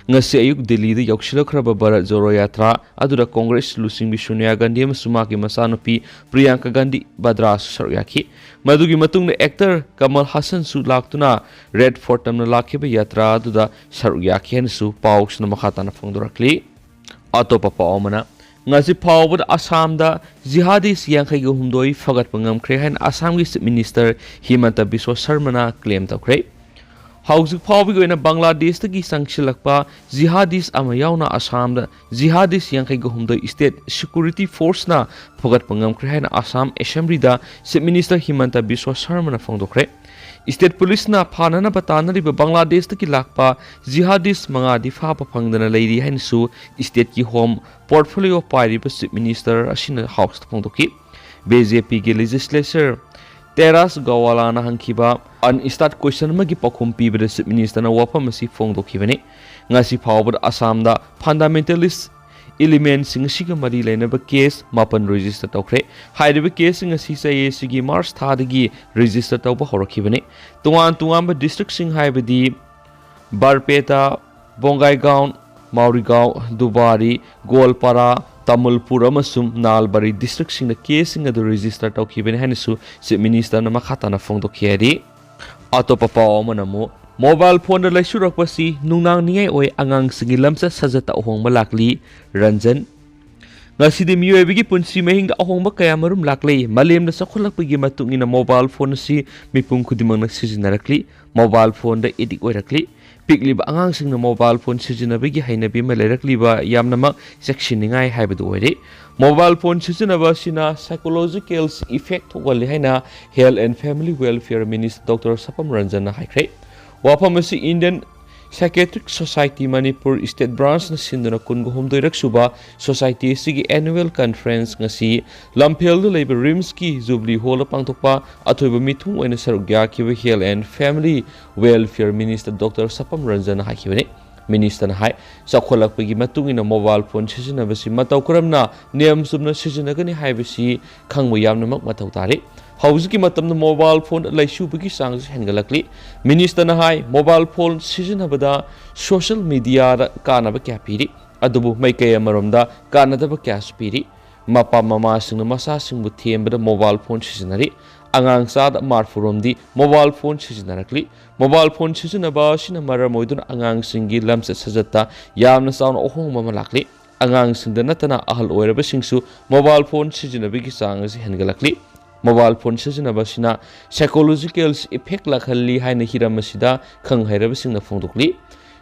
ꯉꯁꯤ ꯑꯌꯨꯛ ꯗꯤꯜꯂꯤꯗ ꯌꯧꯁꯤꯜꯂꯛꯈ꯭ꯔꯕ ꯚꯥꯔꯠ ꯖꯣꯔꯣ ꯌꯥꯇ꯭ꯔꯥ ꯑꯗꯨꯗ ꯀꯣꯡꯒ꯭ꯔꯦꯁ ꯂꯨꯆꯤꯡꯕꯤ ꯁꯣꯅꯤꯌꯥ ꯒꯥꯟꯙꯤ ꯑꯃꯁꯨꯡ ꯃꯍꯥꯛꯀꯤ ꯃꯆꯥꯅꯨꯄꯤ ꯄ꯭ꯔꯤꯌꯥꯡꯀꯥ ꯒꯥꯟꯙꯤ ꯚꯗ꯭ꯔꯥꯁꯨ ꯁꯔꯨꯛ ꯌꯥꯈꯤ꯫ ꯃꯗꯨꯒꯤ ꯃꯇꯨꯡꯗ ꯑꯦꯛꯇꯔ ꯀꯃꯜ ꯍꯥꯁꯟꯁꯨ ꯂꯥꯛꯇꯨꯅ ꯔꯦꯗ ꯐꯣꯔꯠ ꯇꯝꯅ ꯂꯥꯛꯈꯤꯕ ꯌꯥꯇ꯭ꯔꯥ ꯑꯗꯨꯗ ꯁꯔꯨꯛ ꯌꯥꯈꯤ ꯍꯥꯏꯅꯁꯨ ꯄꯥꯎꯁꯤꯅ ꯃꯈꯥ ꯇꯥꯅ ꯐꯣꯡꯗꯣꯔꯛꯂꯤ꯫ ꯑꯇꯣꯞꯄ ꯄꯥꯎ ꯑꯃꯅ, ꯉꯁꯤ ꯐꯥꯎꯕꯗ ꯑꯁꯥꯝꯗ ꯖꯤꯍꯥꯗꯤꯁ ꯌꯥꯡꯈꯩꯒ ꯍꯨꯝꯗꯣꯏ ꯐꯒꯠꯄ ꯉꯝꯈ꯭ꯔꯦ ꯍꯥꯏꯅ ꯑꯁꯥꯝꯒꯤ ꯆꯤꯐ ꯃꯤꯅꯤꯁꯇꯔ ꯍꯤꯃꯟꯇ ꯕꯤꯁ꯭ꯋ ꯁꯔꯃꯅ ꯀ꯭ꯂꯦꯝ ꯇꯧꯈ꯭ꯔꯦ꯫ ꯍꯧꯖꯤꯛ ꯐꯥꯎꯕꯒꯤ ꯑꯣꯏꯅ ꯕꯪꯒ꯭ꯂꯥꯗꯦꯁꯇꯒꯤ ꯆꯪꯁꯤꯜꯂꯛꯄ ꯖꯤꯍꯥꯗꯤꯁ ꯑꯃ ꯌꯥꯎꯅ ꯑꯁꯥꯝꯗ ꯖꯤꯍꯥꯗꯤꯁ ꯌꯥꯡꯈꯩꯒ ꯍꯨꯝꯗꯣꯏ ꯁ꯭ꯇꯦꯠ ꯁꯦꯀ꯭ꯌꯨꯔꯤꯇꯤ ꯐꯣꯔꯁꯅ ꯐꯒꯠꯄ ꯉꯝꯈ꯭ꯔꯦ ꯍꯥꯏꯅ Assam ꯑꯦꯁꯦꯝꯕ꯭ꯂꯤꯗ chief minister ꯍꯤꯃꯟꯇ Visva ꯁꯔꯃꯅ ꯐꯣꯡꯗꯣꯛꯈ꯭ꯔꯦ꯫ State ꯄꯨꯂꯤꯁꯅ ꯐꯥꯅꯅꯕ ꯇꯥꯟꯅꯔꯤꯕ ꯕꯪꯒ꯭ꯂꯥꯗꯦꯁꯇꯒꯤ ꯂꯥꯛꯄ ꯖꯤꯍꯥꯗꯤꯁ ꯃꯉꯥꯗꯤ ꯐꯥꯕ ꯐꯪꯗꯅ ꯂꯩꯔꯤ ꯍꯥꯏꯅꯁꯨ ꯁ꯭ꯇꯦꯠꯀꯤ ꯍꯣꯝ ꯄꯣꯔꯠꯐꯣꯂꯤꯑꯣ ꯄꯥꯏꯔꯤꯕ ꯆꯤꯐ ꯃꯤꯅꯤꯁꯇꯔ ꯑꯁꯤꯅ ꯍꯥꯎꯁꯇ ꯐꯣꯡꯗꯣꯛꯈꯤ꯫ ꯕꯤ ꯖꯦ ꯄꯤꯒꯤ ꯂꯦꯖꯤꯁꯂꯦꯆꯔ ꯇꯦꯔꯥꯁ ꯒꯋꯥꯂꯥꯅ ꯍꯪꯈꯤꯕ ꯑꯟꯁꯇꯥꯔꯠ ꯀꯣꯏꯁꯟ ꯑꯃꯒꯤ ꯄꯥꯎꯈꯨꯝ ꯄꯤꯕꯗ ꯆꯤꯐ ꯃꯤꯅꯤꯁꯇꯔꯅ ꯋꯥꯐꯝ ꯑꯁꯤ ꯐꯣꯡꯗꯣꯛꯈꯤꯕꯅꯤ꯫ ꯉꯁꯤ ꯐꯥꯎꯕꯗ ꯑꯁꯥꯝꯗ ꯐꯟꯗꯥꯃꯦꯟꯇꯦꯂꯤꯁ ꯏꯂꯤꯃꯦꯟꯁꯤꯡ ꯑꯁꯤꯒ ꯃꯔꯤ ꯂꯩꯅꯕ ꯀꯦꯁ ꯃꯥꯄꯟ ꯔꯦꯖꯤꯁꯇꯔ ꯇꯧꯈ꯭ꯔꯦ꯫ ꯍꯥꯏꯔꯤꯕ ꯀꯦꯁꯁꯤꯡ ꯑꯁꯤ ꯆꯍꯤ ꯑꯁꯤꯒꯤ ꯃꯥꯔꯆ ꯊꯥꯗꯒꯤ ꯔꯦꯖꯤꯁꯇꯔ ꯇꯧꯕ ꯍꯧꯔꯛꯈꯤꯕꯅꯤ꯫ ꯇꯣꯉꯥꯟ ꯇꯣꯉꯥꯟꯕ ꯗꯤꯁꯇ꯭ꯔꯤꯛꯁꯤꯡ ꯍꯥꯏꯕꯗꯤ ꯕꯥꯔꯄꯦꯇꯥ, ꯕꯣꯡꯒꯥꯏꯒꯥꯎꯟ, ꯃꯥꯎꯔꯤꯒꯥꯎ, ꯗꯨꯕꯥꯔꯤ, ꯒꯣꯜꯄꯥꯔꯥ, ꯇꯥꯃꯨꯜꯄꯨꯔ ꯑꯃꯁꯨꯡ ꯅꯥꯜꯕꯥꯔꯤ ꯗꯤꯁꯇ꯭ꯔꯤꯛꯁꯤꯡꯗ ꯀꯦꯁꯁꯤꯡ ꯑꯗꯨ ꯔꯦꯖꯤꯁꯇꯔ ꯇꯧꯈꯤꯕꯅꯤ ꯍꯥꯏꯅꯁꯨ ꯆꯤꯐ ꯃꯤꯅꯤꯁꯇꯔꯅ ꯃꯈꯥ ꯇꯥꯅ ꯐꯣꯡꯗꯣꯛꯈꯤ ꯍꯥꯏꯔꯤ꯫ ꯑꯇꯣꯞꯄ ꯄꯥꯎ ꯑꯃꯅ ꯑꯃꯨꯛ ꯃꯣꯕꯥꯏꯜ ꯐꯣꯟꯗ ꯂꯩꯁꯨꯔꯛꯄꯁꯤ ꯅꯨꯡꯅꯥꯡꯅꯤꯡꯉꯥꯏ ꯑꯣꯏ, ꯑꯉꯥꯡꯁꯤꯡꯒꯤ ꯂꯝꯆꯠ ꯁꯥꯖꯠꯇ ꯑꯍꯣꯡꯕ ꯂꯥꯛꯂꯤ꯫ ꯔꯟꯖꯟ꯫ ꯉꯁꯤꯗꯤ ꯃꯤꯑꯣꯏꯕꯒꯤ ꯄꯨꯟꯁꯤ ꯃꯍꯤꯡꯗ ꯑꯍꯣꯡꯕ ꯀꯌꯥ ꯃꯔꯨꯝ ꯂꯥꯛꯂꯦ꯫ ꯃꯥꯂꯦꯝꯅ ꯆꯥꯎꯈꯠꯂꯛꯄꯒꯤ ꯃꯇꯨꯡ ꯏꯟꯅ ꯃꯣꯕꯥꯏꯜ ꯐꯣꯟ ꯑꯁꯤ ꯃꯤꯄꯨꯝ ꯈꯨꯗꯤꯡꯃꯛꯅ ꯁꯤꯖꯤꯟꯅꯔꯛꯂꯤ꯫ ꯃꯣꯕꯥꯏꯜ ꯐꯣꯟꯗ ꯑꯦꯗꯤꯛ ꯑꯣꯏꯔꯛꯂꯤ꯫ ꯄꯤꯛꯂꯤꯕ ꯑꯉꯥꯡꯁꯤꯡꯅ ꯃꯣꯕꯥꯏꯜ ꯐꯣꯟ ꯁꯤꯖꯤꯟꯅꯕꯒꯤ ꯍꯩꯅꯕꯤ ꯑꯃ ꯂꯩꯔꯛꯂꯤꯕ ꯌꯥꯝꯅꯃꯛ ꯆꯦꯛꯁꯤꯟꯅꯤꯡꯉꯥꯏ ꯍꯥꯏꯕꯗꯨ ꯑꯣꯏꯔꯦ꯫ ꯃꯣꯕꯥꯏꯜ ꯐꯣꯟ ꯁꯤꯖꯤꯟꯅꯕ ꯑꯁꯤꯅ psychological effect ꯊꯣꯛꯍꯜꯂꯤ ꯍꯥꯏꯅ Health and Family Welfare Minister doctor Sapam ꯔꯟꯖꯟꯅ ꯍꯥꯏꯈ꯭ꯔꯦ꯫ ꯋꯥꯐꯝ ꯑꯁꯤ Indian Psychiatric Society Manipur State Branch ꯅ ꯁꯤꯟꯗꯨꯅ ꯀꯨꯟꯒ ꯍꯨꯝꯗꯣꯏꯔꯛ ꯁꯨꯕ society ꯑꯁꯤꯒꯤ annual conference ꯉꯁꯤ ꯂꯝꯐꯦꯜꯗ ꯂꯩꯕ ꯔꯤꯝꯁꯀꯤ ꯖꯨꯕꯂꯤ ꯍꯣꯜꯗ ꯄꯥꯡꯊꯣꯛꯄ ꯑꯊꯣꯏꯕ ꯃꯤꯊꯨꯡ ꯑꯣꯏꯅ ꯁꯔꯨꯛ ꯌꯥꯈꯤꯕ Health and Family Welfare Minister doctor Sapam ꯔꯟꯖꯟꯅ ꯍꯥꯏꯈꯤꯕꯅꯤ꯫ ꯃꯤꯅꯤꯁꯇꯔꯅ ꯍꯥꯏ, ꯆꯥꯎꯈꯠꯂꯛꯄꯒꯤ ꯃꯇꯨꯡ ꯏꯟꯅ ꯃꯣꯕꯥꯏꯜ ꯐꯣꯟ ꯁꯤꯖꯤꯟꯅꯕꯁꯤ ꯃꯇꯧ ꯀꯔꯝꯅ ꯅꯤꯌꯝ ꯆꯨꯝꯅ ꯁꯤꯖꯤꯟꯅꯒꯅꯤ ꯍꯥꯏꯕꯁꯤ ꯈꯪꯕ ꯌꯥꯝꯅꯃꯛ ꯃꯊꯧ ꯇꯥꯔꯤ꯫ ꯍꯧꯖꯤꯛꯀꯤ ꯃꯇꯝꯗ ꯃꯣꯕꯥꯏꯜ ꯐꯣꯟ ꯂꯩꯁꯨꯕꯒꯤ ꯆꯥꯡꯁꯨ ꯍꯦꯟꯒꯠꯂꯛꯂꯤ꯫ ꯃꯤꯅꯤꯁꯇꯔꯅ ꯍꯥꯏ, ꯃꯣꯕꯥꯏꯜ ꯐꯣꯟ ꯁꯤꯖꯤꯟꯅꯕꯗ ꯁꯣꯁꯤꯌꯦꯜ ꯃꯤꯗꯤꯌꯥꯗ ꯀꯥꯟꯅꯕ ꯀꯌꯥ ꯄꯤꯔꯤ, ꯑꯗꯨꯕꯨ ꯃꯥꯏꯀꯩ ꯑꯃꯔꯣꯝꯗ ꯀꯥꯟꯅꯗꯕ ꯀꯌꯥꯁꯨ ꯄꯤꯔꯤ꯫ ꯃꯄꯥ ꯃꯃꯥꯁꯤꯡꯅ ꯃꯆꯥꯁꯤꯡꯕꯨ ꯊꯦꯝꯕꯗ ꯃꯣꯕꯥꯏꯜ ꯐꯣꯟ ꯁꯤꯖꯤꯟꯅꯔꯤ꯫ ꯑꯉꯥꯡ ꯆꯥꯗ ꯃꯔꯐꯨꯔꯣꯝꯗꯤ ꯃꯣꯕꯥꯏꯜ ꯐꯣꯟ ꯁꯤꯖꯤꯟꯅꯔꯛꯂꯤ꯫ ꯃꯣꯕꯥꯏꯜ ꯐꯣꯟ ꯁꯤꯖꯤꯟꯅꯕ ꯑꯁꯤꯅ ꯃꯔꯝ ꯑꯣꯏꯗꯨꯅ ꯑꯉꯥꯡꯁꯤꯡꯒꯤ ꯂꯝꯆꯠ ꯁꯥꯖꯠꯇ ꯌꯥꯝꯅ ꯆꯥꯎꯅ ꯑꯍꯣꯡꯕ ꯑꯃ ꯂꯥꯛꯂꯤ꯫ ꯑꯉꯥꯡꯁꯤꯡꯗ ꯅꯠꯇꯅ ꯑꯍꯜ ꯑꯣꯏꯔꯕꯁꯤꯡꯁꯨ ꯃꯣꯕꯥꯏꯜ ꯐꯣꯟ ꯁꯤꯖꯤꯟꯅꯕꯒꯤ ꯆꯥꯡ ꯑꯁꯤ ꯍꯦꯟꯒꯠꯂꯛꯂꯤ꯫ Mobile phone ꯁꯤꯖꯤꯟꯅꯕ ꯑꯁꯤꯅ psychological effect ꯂꯥꯛꯍꯜꯂꯤ ꯍꯥꯏꯅ ꯍꯤꯔꯝ ꯑꯁꯤꯗ ꯈꯪ ꯍꯩꯔꯕꯁꯤꯡꯅ ꯐꯣꯡꯗꯣꯛꯂꯤ꯫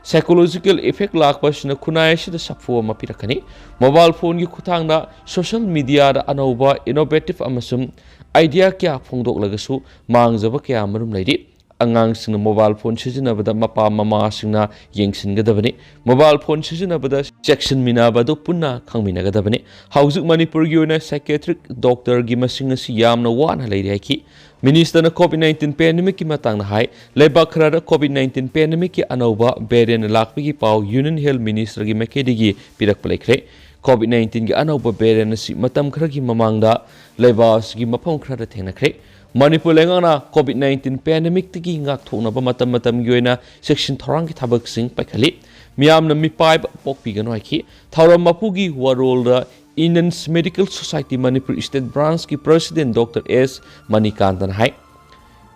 Psychological effect ꯂꯥꯛꯄ ꯑꯁꯤꯅ ꯈꯨꯟꯅꯥꯏ ꯑꯁꯤꯗ ꯁꯥꯐꯨ ꯑꯃ ꯄꯤꯔꯛꯀꯅꯤ꯫ Mobile phone ꯒꯤ ꯈꯨꯠꯊꯥꯡꯗ social media ꯗ ꯑꯅꯧꯕ, innovative ꯑꯃꯁꯨꯡ idea ꯀꯌꯥ ꯐꯣꯡꯗꯣꯛꯂꯒꯁꯨ ꯃꯥꯡꯖꯕ ꯀꯌꯥ ꯑꯃꯔꯣꯝ ꯂꯩꯔꯤ꯫ ꯑꯉꯥꯡꯁꯤꯡꯅ mobile phone ꯁꯤꯖꯤꯟꯅꯕꯗ ꯃꯄꯥ ꯃꯃꯥꯁꯤꯡꯅ ꯌꯦꯡꯁꯤꯟꯒꯗꯕꯅꯤ꯫ Mobile phone ꯁꯤꯖꯤꯟꯅꯕꯗ ꯆꯦꯛꯁꯤꯟꯃꯤꯟꯅꯕ ꯑꯗꯨ ꯄꯨꯟꯅ ꯈꯪꯃꯤꯟꯅꯒꯗꯕꯅꯤ꯫ ꯍꯧꯖꯤꯛ ꯃꯅꯤꯄꯨꯔꯒꯤ ꯑꯣꯏꯅ psychiatric doctor ꯒꯤ ꯃꯁꯤꯡ ꯑꯁꯤ ꯌꯥꯝꯅ ꯋꯥꯅ ꯂꯩꯔꯤ ꯍꯥꯏꯈꯤ꯫ Minister ꯅ COVID nineteen pandemic ꯀꯤ ꯃꯇꯥꯡꯗ ꯍꯥꯏ, ꯂꯩꯕꯥꯛ ꯈꯔꯗ COVID nineteen pandemic ꯀꯤ ꯑꯅꯧꯕ variant ꯂꯥꯛꯄꯒꯤ ꯄꯥꯎ Union Health Minister ꯒꯤ ꯃꯥꯏꯀꯩꯗꯒꯤ ꯄꯤꯔꯛꯄ ꯂꯩꯈ꯭ꯔꯦ꯫ COVID nineteen ꯒꯤ ꯑꯅꯧꯕ variant ꯑꯁꯤ ꯃꯇꯝ ꯈꯔꯒꯤ ꯃꯃꯥꯡꯗ ꯂꯩꯕꯥꯛ ꯑꯁꯤꯒꯤ ꯃꯐꯝ ꯈꯔꯗ ꯊꯦꯡꯅꯈ꯭ꯔꯦ꯫ ꯃꯅꯤꯄꯨꯔ ꯂꯩꯉꯥꯛꯅ COVID nineteen pandemic ꯇꯒꯤ ꯉꯥꯛꯊꯣꯛꯅꯕ ꯃꯇꯝ ꯃꯇꯝꯒꯤ ꯑꯣꯏꯅ ꯆꯦꯛꯁꯤꯟ ꯊꯧꯔꯥꯡꯒꯤ ꯊꯕꯛꯁꯤꯡ ꯄꯥꯏꯈꯠꯂꯤ꯫ ꯃꯤꯌꯥꯝꯅ ꯃꯤꯄꯥꯏꯕ ꯄꯣꯛꯄꯤꯒꯅꯨ ꯍꯥꯏꯈꯤ꯫ ꯊꯧꯔꯝ ꯃꯄꯨꯒꯤ ꯋꯥꯔꯣꯜꯗ Indian Medical Society Manipur State Branch ꯀꯤ President Doctor S ꯃꯅꯤꯀꯥꯟꯇꯅ ꯍꯥꯏ,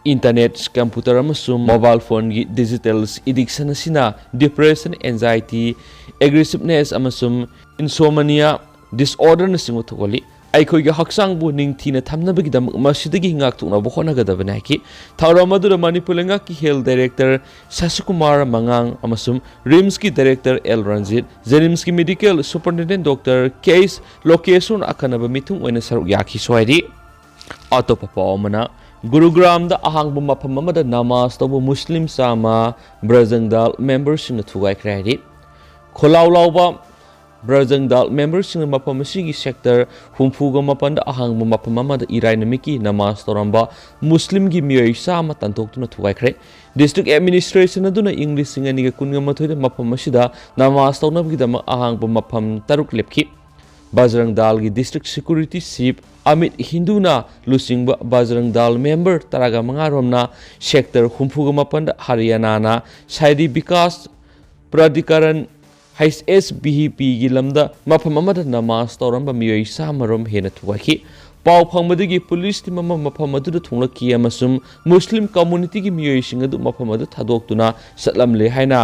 internet, computer ꯑꯃꯁꯨꯡ mobile phone ꯒꯤ digital addiction ꯑꯁꯤꯅ depression, anxiety, aggressiveness ꯑꯃꯁꯨꯡ insomnia disorder ꯅꯆꯤꯡꯕ ꯊꯣꯛꯍꯜꯂꯤ꯫ ꯑꯩꯈꯣꯏꯒꯤ ꯍꯛꯆꯥꯡꯕꯨ ꯅꯤꯡꯊꯤꯅ ꯊꯝꯅꯕꯒꯤꯗꯃꯛ ꯃꯁꯤꯗꯒꯤ ꯉꯥꯛꯊꯣꯛꯅꯕ ꯍꯣꯠꯅꯒꯗꯕꯅꯤ ꯍꯥꯏꯈꯤ꯫ ꯊꯧꯔꯝ ꯑꯗꯨꯗ ꯃꯅꯤꯄꯨꯔ ꯂꯩꯉꯥꯛꯀꯤ Health Director ꯁꯁꯤꯀꯨꯃꯥꯔ ꯃꯉꯥꯡ ꯑꯃꯁꯨꯡ RIMS ꯀꯤ Director ꯑꯦꯜ ꯔꯟꯖꯤꯠ, JNIMS ꯀꯤ Medical Superintendent Doctor ꯀꯦ ꯑꯦꯁ ꯂꯣꯀꯦꯁꯣꯔꯅ ꯑꯈꯟꯅꯕ ꯃꯤꯊꯨꯡ ꯑꯣꯏꯅ ꯁꯔꯨꯛ ꯌꯥꯈꯤꯁꯨ ꯍꯥꯏꯔꯤ꯫ ꯑꯇꯣꯞꯄ ꯄꯥꯎ ꯑꯃꯅ, ꯒꯨꯔꯨꯒ꯭ꯔꯥꯝꯗ ꯑꯍꯥꯡꯕ ꯃꯐꯝ ꯑꯃꯗ ꯅꯃꯥꯖ ꯇꯧꯕ ꯃꯨꯁꯂꯤꯝ ꯆꯥꯝꯃ ꯕ꯭ꯔꯖꯪꯗꯥꯜ member ꯁꯤꯡꯅ ꯊꯨꯒꯥꯏꯈ꯭ꯔꯦ ꯍꯥꯏꯔꯤ꯫ ꯈꯣꯜꯂꯥꯎ ꯂꯥꯎꯕ ꯕ꯭ꯔꯖꯪꯗꯥꯜ member ꯁꯤꯡꯅ ꯃꯐꯝ ꯑꯁꯤꯒꯤ sector ꯍꯨꯝꯐꯨꯒ ꯃꯥꯄꯟꯗ ꯑꯍꯥꯡꯕ ꯃꯐꯝ ꯑꯃꯗ ꯏꯔꯥꯏ ꯅꯨꯃꯤꯠꯀꯤ ꯅꯃꯥꯖ ꯇꯧꯔꯝꯕ ꯃꯨꯁꯂꯤꯝꯒꯤ ꯃꯤꯑꯣꯏ ꯆꯥꯝꯃ ꯇꯥꯟꯊꯣꯛꯇꯨꯅ ꯊꯨꯒꯥꯏꯈ꯭ꯔꯦ꯫ District Administration ꯑꯗꯨꯅ ꯏꯪ ꯂꯤꯁꯤꯡ ꯑꯅꯤꯒ ꯀꯨꯟꯒ ꯃꯥꯊꯣꯏꯗ ꯃꯐꯝ ꯑꯁꯤꯗ ꯅꯃꯥꯖ ꯇꯧꯅꯕꯒꯤꯗꯃꯛ ꯑꯍꯥꯡꯕ ꯃꯐꯝ ꯇꯔꯨꯛ ꯂꯦꯞꯈꯤ꯫ ꯕꯖꯔꯪ ꯗꯥꯜꯒꯤ District Security Chief ꯑꯃꯤꯠ ꯍꯤꯟꯗꯨꯅ ꯂꯨꯆꯤꯡꯕ ꯕꯖꯔꯪ ꯗꯥꯜ member ꯇꯔꯥꯒ ꯃꯉꯥ ꯔꯣꯝꯅ sector ꯍꯨꯝꯐꯨꯒ ꯃꯥꯄꯟꯗ ꯍꯔꯤꯌꯥꯅꯥꯅ ꯁꯍꯔꯤ Vikas ꯄ꯭ꯔꯥꯙꯤꯀꯥꯔꯟ, H S B P ꯒꯤ ꯂꯝꯗ ꯃꯐꯝ ꯑꯃꯗ ꯅꯃꯥꯖ ꯇꯧꯔꯝꯕ ꯃꯤꯑꯣꯏ ꯆꯥꯝꯃ ꯔꯣꯝ ꯍꯦꯟꯅ ꯊꯨꯒꯥꯏꯈꯤ꯫ ꯄꯥꯎ ꯐꯪꯕꯗꯒꯤ police team ꯑꯃ ꯃꯐꯝ ꯑꯗꯨꯗ ꯊꯨꯡꯂꯛꯈꯤ ꯑꯃꯁꯨꯡ ꯃꯨꯁꯂꯤꯝ community ꯒꯤ ꯃꯤꯑꯣꯏꯁꯤꯡ ꯑꯗꯨ ꯃꯐꯝ ꯑꯗꯨ ꯊꯥꯗꯣꯛꯇꯨꯅ ꯆꯠꯂꯝꯂꯦ ꯍꯥꯏꯅ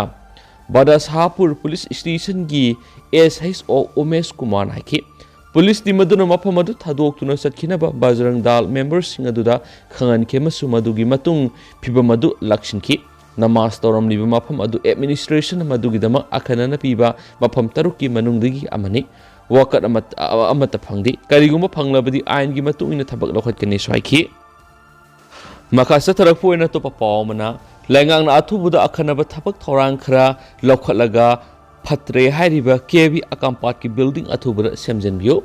ꯕꯥꯗꯁꯥꯍꯄꯨꯔ Police Station ꯒꯤ S H O ꯎꯃꯦꯁ ꯀꯨꯃꯥꯔꯅ ꯍꯥꯏꯈꯤ꯫ ꯄꯨꯂꯤꯁ ꯇꯤꯝ ꯑꯗꯨꯅ ꯃꯐꯝ ꯑꯗꯨ ꯊꯥꯗꯣꯛꯇꯨꯅ ꯆꯠꯈꯤꯅꯕ ꯕꯖꯔꯪ ꯗꯥꯜ ꯃꯦꯝꯕꯔꯁꯤꯡ ꯑꯗꯨꯗ ꯈꯪꯍꯟꯈꯤ ꯑꯃꯁꯨꯡ ꯃꯗꯨꯒꯤ ꯃꯇꯨꯡ ꯐꯤꯚꯝ ꯑꯗꯨ ꯂꯥꯛꯁꯤꯟꯈꯤ꯫ ꯅꯃꯥꯖ ꯇꯧꯔꯝꯂꯤꯕ ꯃꯐꯝ ꯑꯗꯨ ꯑꯦꯗꯃꯤꯅꯤꯁꯇ꯭ꯔꯦꯁꯟ ꯃꯗꯨꯒꯤꯗꯃꯛ ꯑꯈꯟꯅꯅ ꯄꯤꯕ ꯃꯐꯝ ꯇꯔꯨꯛꯀꯤ ꯃꯅꯨꯡꯗꯒꯤ ꯑꯃꯅꯤ꯫ ꯋꯥꯀꯠ ꯑꯃꯠ-, ꯑꯃꯠꯇ ꯐꯪꯗꯦ꯫ ꯀꯔꯤꯒꯨꯝꯕ ꯐꯪꯂꯕꯗꯤ ꯑꯥꯏꯟꯒꯤ ꯃꯇꯨꯡ ꯏꯟꯅ ꯊꯕꯛ ꯂꯧꯈꯠꯀꯅꯤꯁꯨ ꯍꯥꯏꯈꯤ꯫ ꯃꯈꯥ ꯆꯠꯊꯔꯛꯄ ꯑꯣꯏꯅ ꯑꯇꯣꯞꯄ ꯄꯥꯎ ꯑꯃꯅ, ꯂꯩꯉꯥꯛꯅ ꯑꯊꯨꯕꯗ ꯑꯈꯟꯅꯕ ꯊꯕꯛ ꯊꯧꯔꯥꯡ ꯈꯔ ꯂꯧꯈꯠꯂꯒ ꯐꯠꯇ꯭ꯔꯦ ꯍꯥꯏꯔꯤꯕ ꯀꯦ ꯚꯤ ꯑꯀꯥꯝꯄꯥꯠꯀꯤ ꯕꯤꯜꯗꯤꯡ ꯑꯊꯨꯕꯗ ꯁꯦꯝꯖꯤꯟꯕꯤꯌꯨ꯫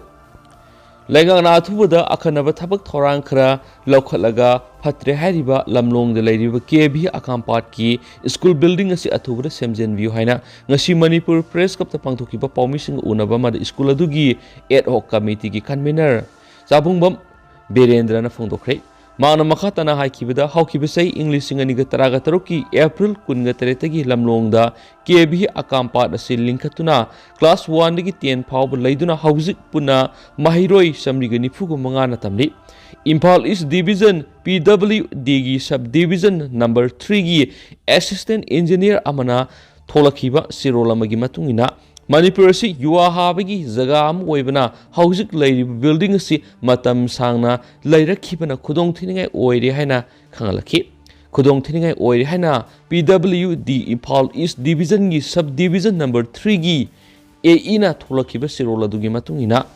ꯂꯩꯉꯥꯛꯅ ꯑꯊꯨꯕꯗ ꯑꯈꯟꯅꯕ ꯊꯕꯛ ꯊꯧꯔꯥꯡ ꯈꯔ ꯂꯧꯈꯠꯂꯒ ꯐꯠꯇ꯭ꯔꯦ ꯍꯥꯏꯔꯤꯕ ꯂꯝꯂꯣꯡꯗ ꯂꯩꯔꯤꯕ ꯀꯦ ꯚꯤ ꯑꯀꯥꯝꯄꯥꯠꯀꯤ ꯁ꯭ꯀꯨꯜ ꯕꯤꯜꯗꯤꯡ ꯑꯁꯤ ꯑꯊꯨꯕꯗ ꯁꯦꯝꯖꯤꯟꯕꯤꯌꯨ ꯍꯥꯏꯅ ꯉꯁꯤ ꯃꯅꯤꯄꯨꯔ ꯄ꯭ꯔꯦꯁ ꯀ꯭ꯂꯕꯇ ꯄꯥꯡꯊꯣꯛꯈꯤꯕ ꯄꯥꯎꯃꯤꯁꯤꯡꯒ ꯎꯅꯕ ꯑꯃꯗ ꯁ꯭ꯀꯨꯜ ꯑꯗꯨꯒꯤ ꯑꯦꯗ ꯍꯣꯛ ꯀꯃꯤꯇꯤꯒꯤ ꯀꯟꯚꯦꯅꯔ ꯆꯥꯕꯨꯡꯕꯝ ꯕꯤꯔꯦꯟꯗ꯭ꯔꯅ ꯐꯣꯡꯗꯣꯛꯈ꯭ꯔꯦ꯫ ꯃꯍꯥꯛꯅ ꯃꯈꯥ ꯇꯥꯅ ꯍꯥꯏꯈꯤꯕꯗ, ꯍꯧꯈꯤꯕ ꯆꯍꯤ ꯏꯪ ꯂꯤꯁꯤꯡ ꯑꯅꯤꯒ ꯇꯔꯥꯒ ꯇꯔꯨꯛꯀꯤ ꯑꯦꯄ꯭ꯔꯤꯜ ꯀꯨꯟꯒ ꯇꯔꯦꯠꯇꯒꯤ ꯂꯝꯂꯣꯡꯗ ꯀꯦ ꯚꯤ ꯑꯀꯥꯝꯄꯥꯠ ꯑꯁꯤ ꯂꯤꯡꯈꯠꯇꯨꯅ ꯀ꯭ꯂꯥꯁ ꯋꯥꯟꯗꯒꯤ ꯇꯦꯟ ꯐꯥꯎꯕ ꯂꯩꯗꯨꯅ ꯍꯧꯖꯤꯛ ꯄꯨꯟꯅ ꯃꯍꯩꯔꯣꯏ ꯆꯥꯃꯔꯤꯒ ꯅꯤꯐꯨꯒ ꯃꯉꯥꯅ ꯇꯝꯂꯤ꯫ ꯏꯝꯐꯥꯜ ꯏꯁ ꯗꯤꯕꯤꯖꯟ ꯄꯤ ꯗꯕ꯭ꯂꯤꯎ ꯗꯤꯒꯤ ꯁꯕ ꯗꯤꯕꯤꯖꯟ ꯅꯝꯕꯔ ꯊ꯭ꯔꯤꯒꯤ ꯑꯦꯁꯤꯁꯇꯦꯟ ꯏꯟꯖꯤꯅꯤꯌꯔ ꯑꯃꯅ ꯊꯣꯛꯂꯛꯈꯤꯕ ꯆꯦꯔꯣꯜ ꯑꯃꯒꯤ ꯃꯇꯨꯡ ꯏꯟꯅ, ꯃꯅꯤꯄꯨꯔ ꯑꯁꯤ ꯌꯨꯋꯥ ꯍꯥꯕꯒꯤ ꯖꯒꯥ ꯑꯃ ꯑꯣꯏꯕꯅ ꯍꯧꯖꯤꯛ ꯂꯩꯔꯤꯕ ꯕꯤꯜꯗꯤꯡ ꯑꯁꯤ ꯃꯇꯝ ꯁꯥꯡꯅ ꯂꯩꯔꯛꯈꯤꯕꯅ ꯈꯨꯗꯣꯡ ꯊꯤꯅꯤꯡꯉꯥꯏ ꯑꯣꯏꯔꯦ ꯍꯥꯏꯅ ꯈꯪꯍꯜꯂꯛꯈꯤ꯫ ꯈꯨꯗꯣꯡ ꯊꯤꯅꯤꯡꯉꯥꯏ ꯑꯣꯏꯔꯦ ꯍꯥꯏꯅ ꯄꯤ ꯗꯕ꯭ꯂꯤꯎ ꯗꯤ ꯏꯝꯐꯥꯜ ꯏꯁ ꯗꯤꯕꯤꯖꯟꯒꯤ ꯁꯕ ꯗꯤꯕꯤꯖꯟ ꯅꯝꯕꯔ ꯊ꯭ꯔꯤꯒꯤ ꯑꯦ ꯏꯅ ꯊꯣꯛꯂꯛꯈꯤꯕ ꯆꯦꯔꯣꯜ ꯑꯗꯨꯒꯤ ꯃꯇꯨꯡ ꯏꯟꯅ,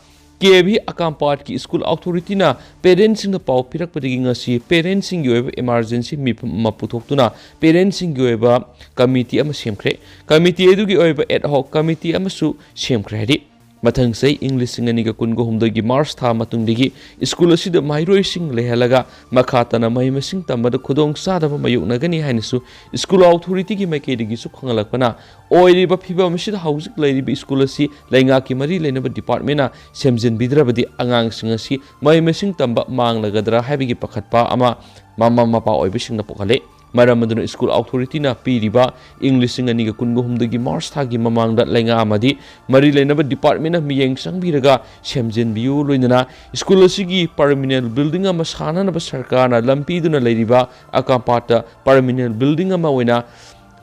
ꯀꯦ ꯚꯤ ꯑꯀꯥꯝꯄꯥꯠꯀꯤ ꯁ꯭ꯀꯨꯜ ꯑꯣꯊꯣꯔꯤꯇꯤꯅ ꯄꯦꯔꯦꯟꯁꯁꯤꯡꯗ ꯄꯥꯎ ꯄꯤꯔꯛꯄꯗꯒꯤ ꯉꯁꯤ ꯄꯦꯔꯦꯟꯁꯁꯤꯡꯒꯤ ꯑꯣꯏꯕ ꯏꯃꯥꯔꯖꯦꯟꯁꯤ ꯃꯤꯐꯝ ꯑꯃ ꯄꯨꯊꯣꯛꯇꯨꯅ ꯄꯦꯔꯦꯟꯁꯁꯤꯡꯒꯤ ꯑꯣꯏꯕ ꯀꯃꯤꯇꯤ ꯑꯃ ꯁꯦꯝꯈ꯭ꯔꯦ꯫ ꯀꯃꯤꯇꯤ ꯑꯗꯨꯒꯤ ꯑꯣꯏꯕ ꯑꯦꯗ ꯍꯣꯛ ꯀꯃꯤꯇꯤ ꯑꯃꯁꯨ ꯁꯦꯝꯈ꯭ꯔꯦ ꯍꯥꯏꯔꯤ꯫ ꯃꯊꯪ ꯆꯍꯤ ꯏꯪ ꯂꯤꯁꯤꯡ ꯑꯅꯤꯒ ꯀꯨꯟꯒ ꯍꯨꯝꯗꯣꯏꯒꯤ ꯃꯥꯔꯆ ꯊꯥ ꯃꯇꯨꯡꯗꯒꯤ ꯁ꯭ꯀꯨꯜ ꯑꯁꯤꯗ ꯃꯍꯩꯔꯣꯏꯁꯤꯡ ꯂꯩꯍꯜꯂꯒ ꯃꯈꯥ ꯇꯥꯅ ꯃꯍꯩ ꯃꯁꯤꯡ ꯇꯝꯕꯗ ꯈꯨꯗꯣꯡ ꯆꯥꯗꯕ ꯃꯥꯌꯣꯛꯅꯒꯅꯤ ꯍꯥꯏꯅꯁꯨ ꯁ꯭ꯀꯨꯜ ꯑꯣꯊꯣꯔꯤꯇꯤꯒꯤ ꯃꯥꯏꯀꯩꯗꯒꯤꯁꯨ ꯈꯪꯍꯜꯂꯛꯄꯅ, ꯑꯣꯏꯔꯤꯕ ꯐꯤꯕꯝ ꯑꯁꯤꯗ ꯍꯧꯖꯤꯛ ꯂꯩꯔꯤꯕ ꯁ꯭ꯀꯨꯜ ꯑꯁꯤ ꯂꯩꯉꯥꯛꯀꯤ ꯃꯔꯤ ꯂꯩꯅꯕ ꯗꯤꯄꯥꯔꯠꯃꯦꯟꯅ ꯁꯦꯝꯖꯤꯟꯕꯤꯗ꯭ꯔꯕꯗꯤ ꯑꯉꯥꯡꯁꯤꯡ ꯑꯁꯤ ꯃꯍꯩ ꯃꯁꯤꯡ ꯇꯝꯕ ꯃꯥꯡꯂꯒꯗ꯭ꯔꯥ ꯍꯥꯏꯕꯒꯤ ꯄꯥꯈꯠꯄ ꯑꯃ ꯃꯃꯥ ꯃꯄꯥ ꯑꯣꯏꯕꯁꯤꯡꯅ ꯄꯣꯛꯍꯜꯂꯦ꯫ ꯃꯔꯝ ꯑꯗꯨꯅ ꯁ꯭ꯀꯨꯜ ꯑꯣꯊꯣꯔꯤꯇꯤꯅ ꯄꯤꯔꯤꯕ ꯏꯪ ꯂꯤꯁꯤꯡ ꯑꯅꯤꯒ ꯀꯨꯟꯒ ꯍꯨꯝꯗꯣꯏꯒꯤ ꯃꯥꯔꯆ ꯊꯥꯒꯤ ꯃꯃꯥꯡꯗ ꯂꯩꯉꯥꯛ ꯑꯃꯗꯤ ꯃꯔꯤ ꯂꯩꯅꯕ ꯗꯤꯄꯥꯔꯠꯃꯦꯟꯅ ꯃꯤꯠꯌꯦꯡ ꯆꯪꯕꯤꯔꯒ ꯁꯦꯝꯖꯤꯟꯕꯤꯌꯨ, ꯂꯣꯏꯅꯅ ꯁ꯭ꯀꯨꯜ ꯑꯁꯤꯒꯤ ꯄꯔꯃꯤꯅꯦꯟ ꯕꯤꯜꯗꯤꯡ ꯑꯃ ꯁꯥꯅꯅꯕ ꯁꯔꯀꯥꯔꯅ ꯂꯝ ꯄꯤꯗꯨꯅ ꯂꯩꯔꯤꯕ ꯑꯀꯥꯝꯄꯥꯠꯇ ꯄꯔꯃꯤꯅꯦꯟ ꯕꯤꯜꯗꯤꯡ ꯑꯃ ꯑꯣꯏꯅ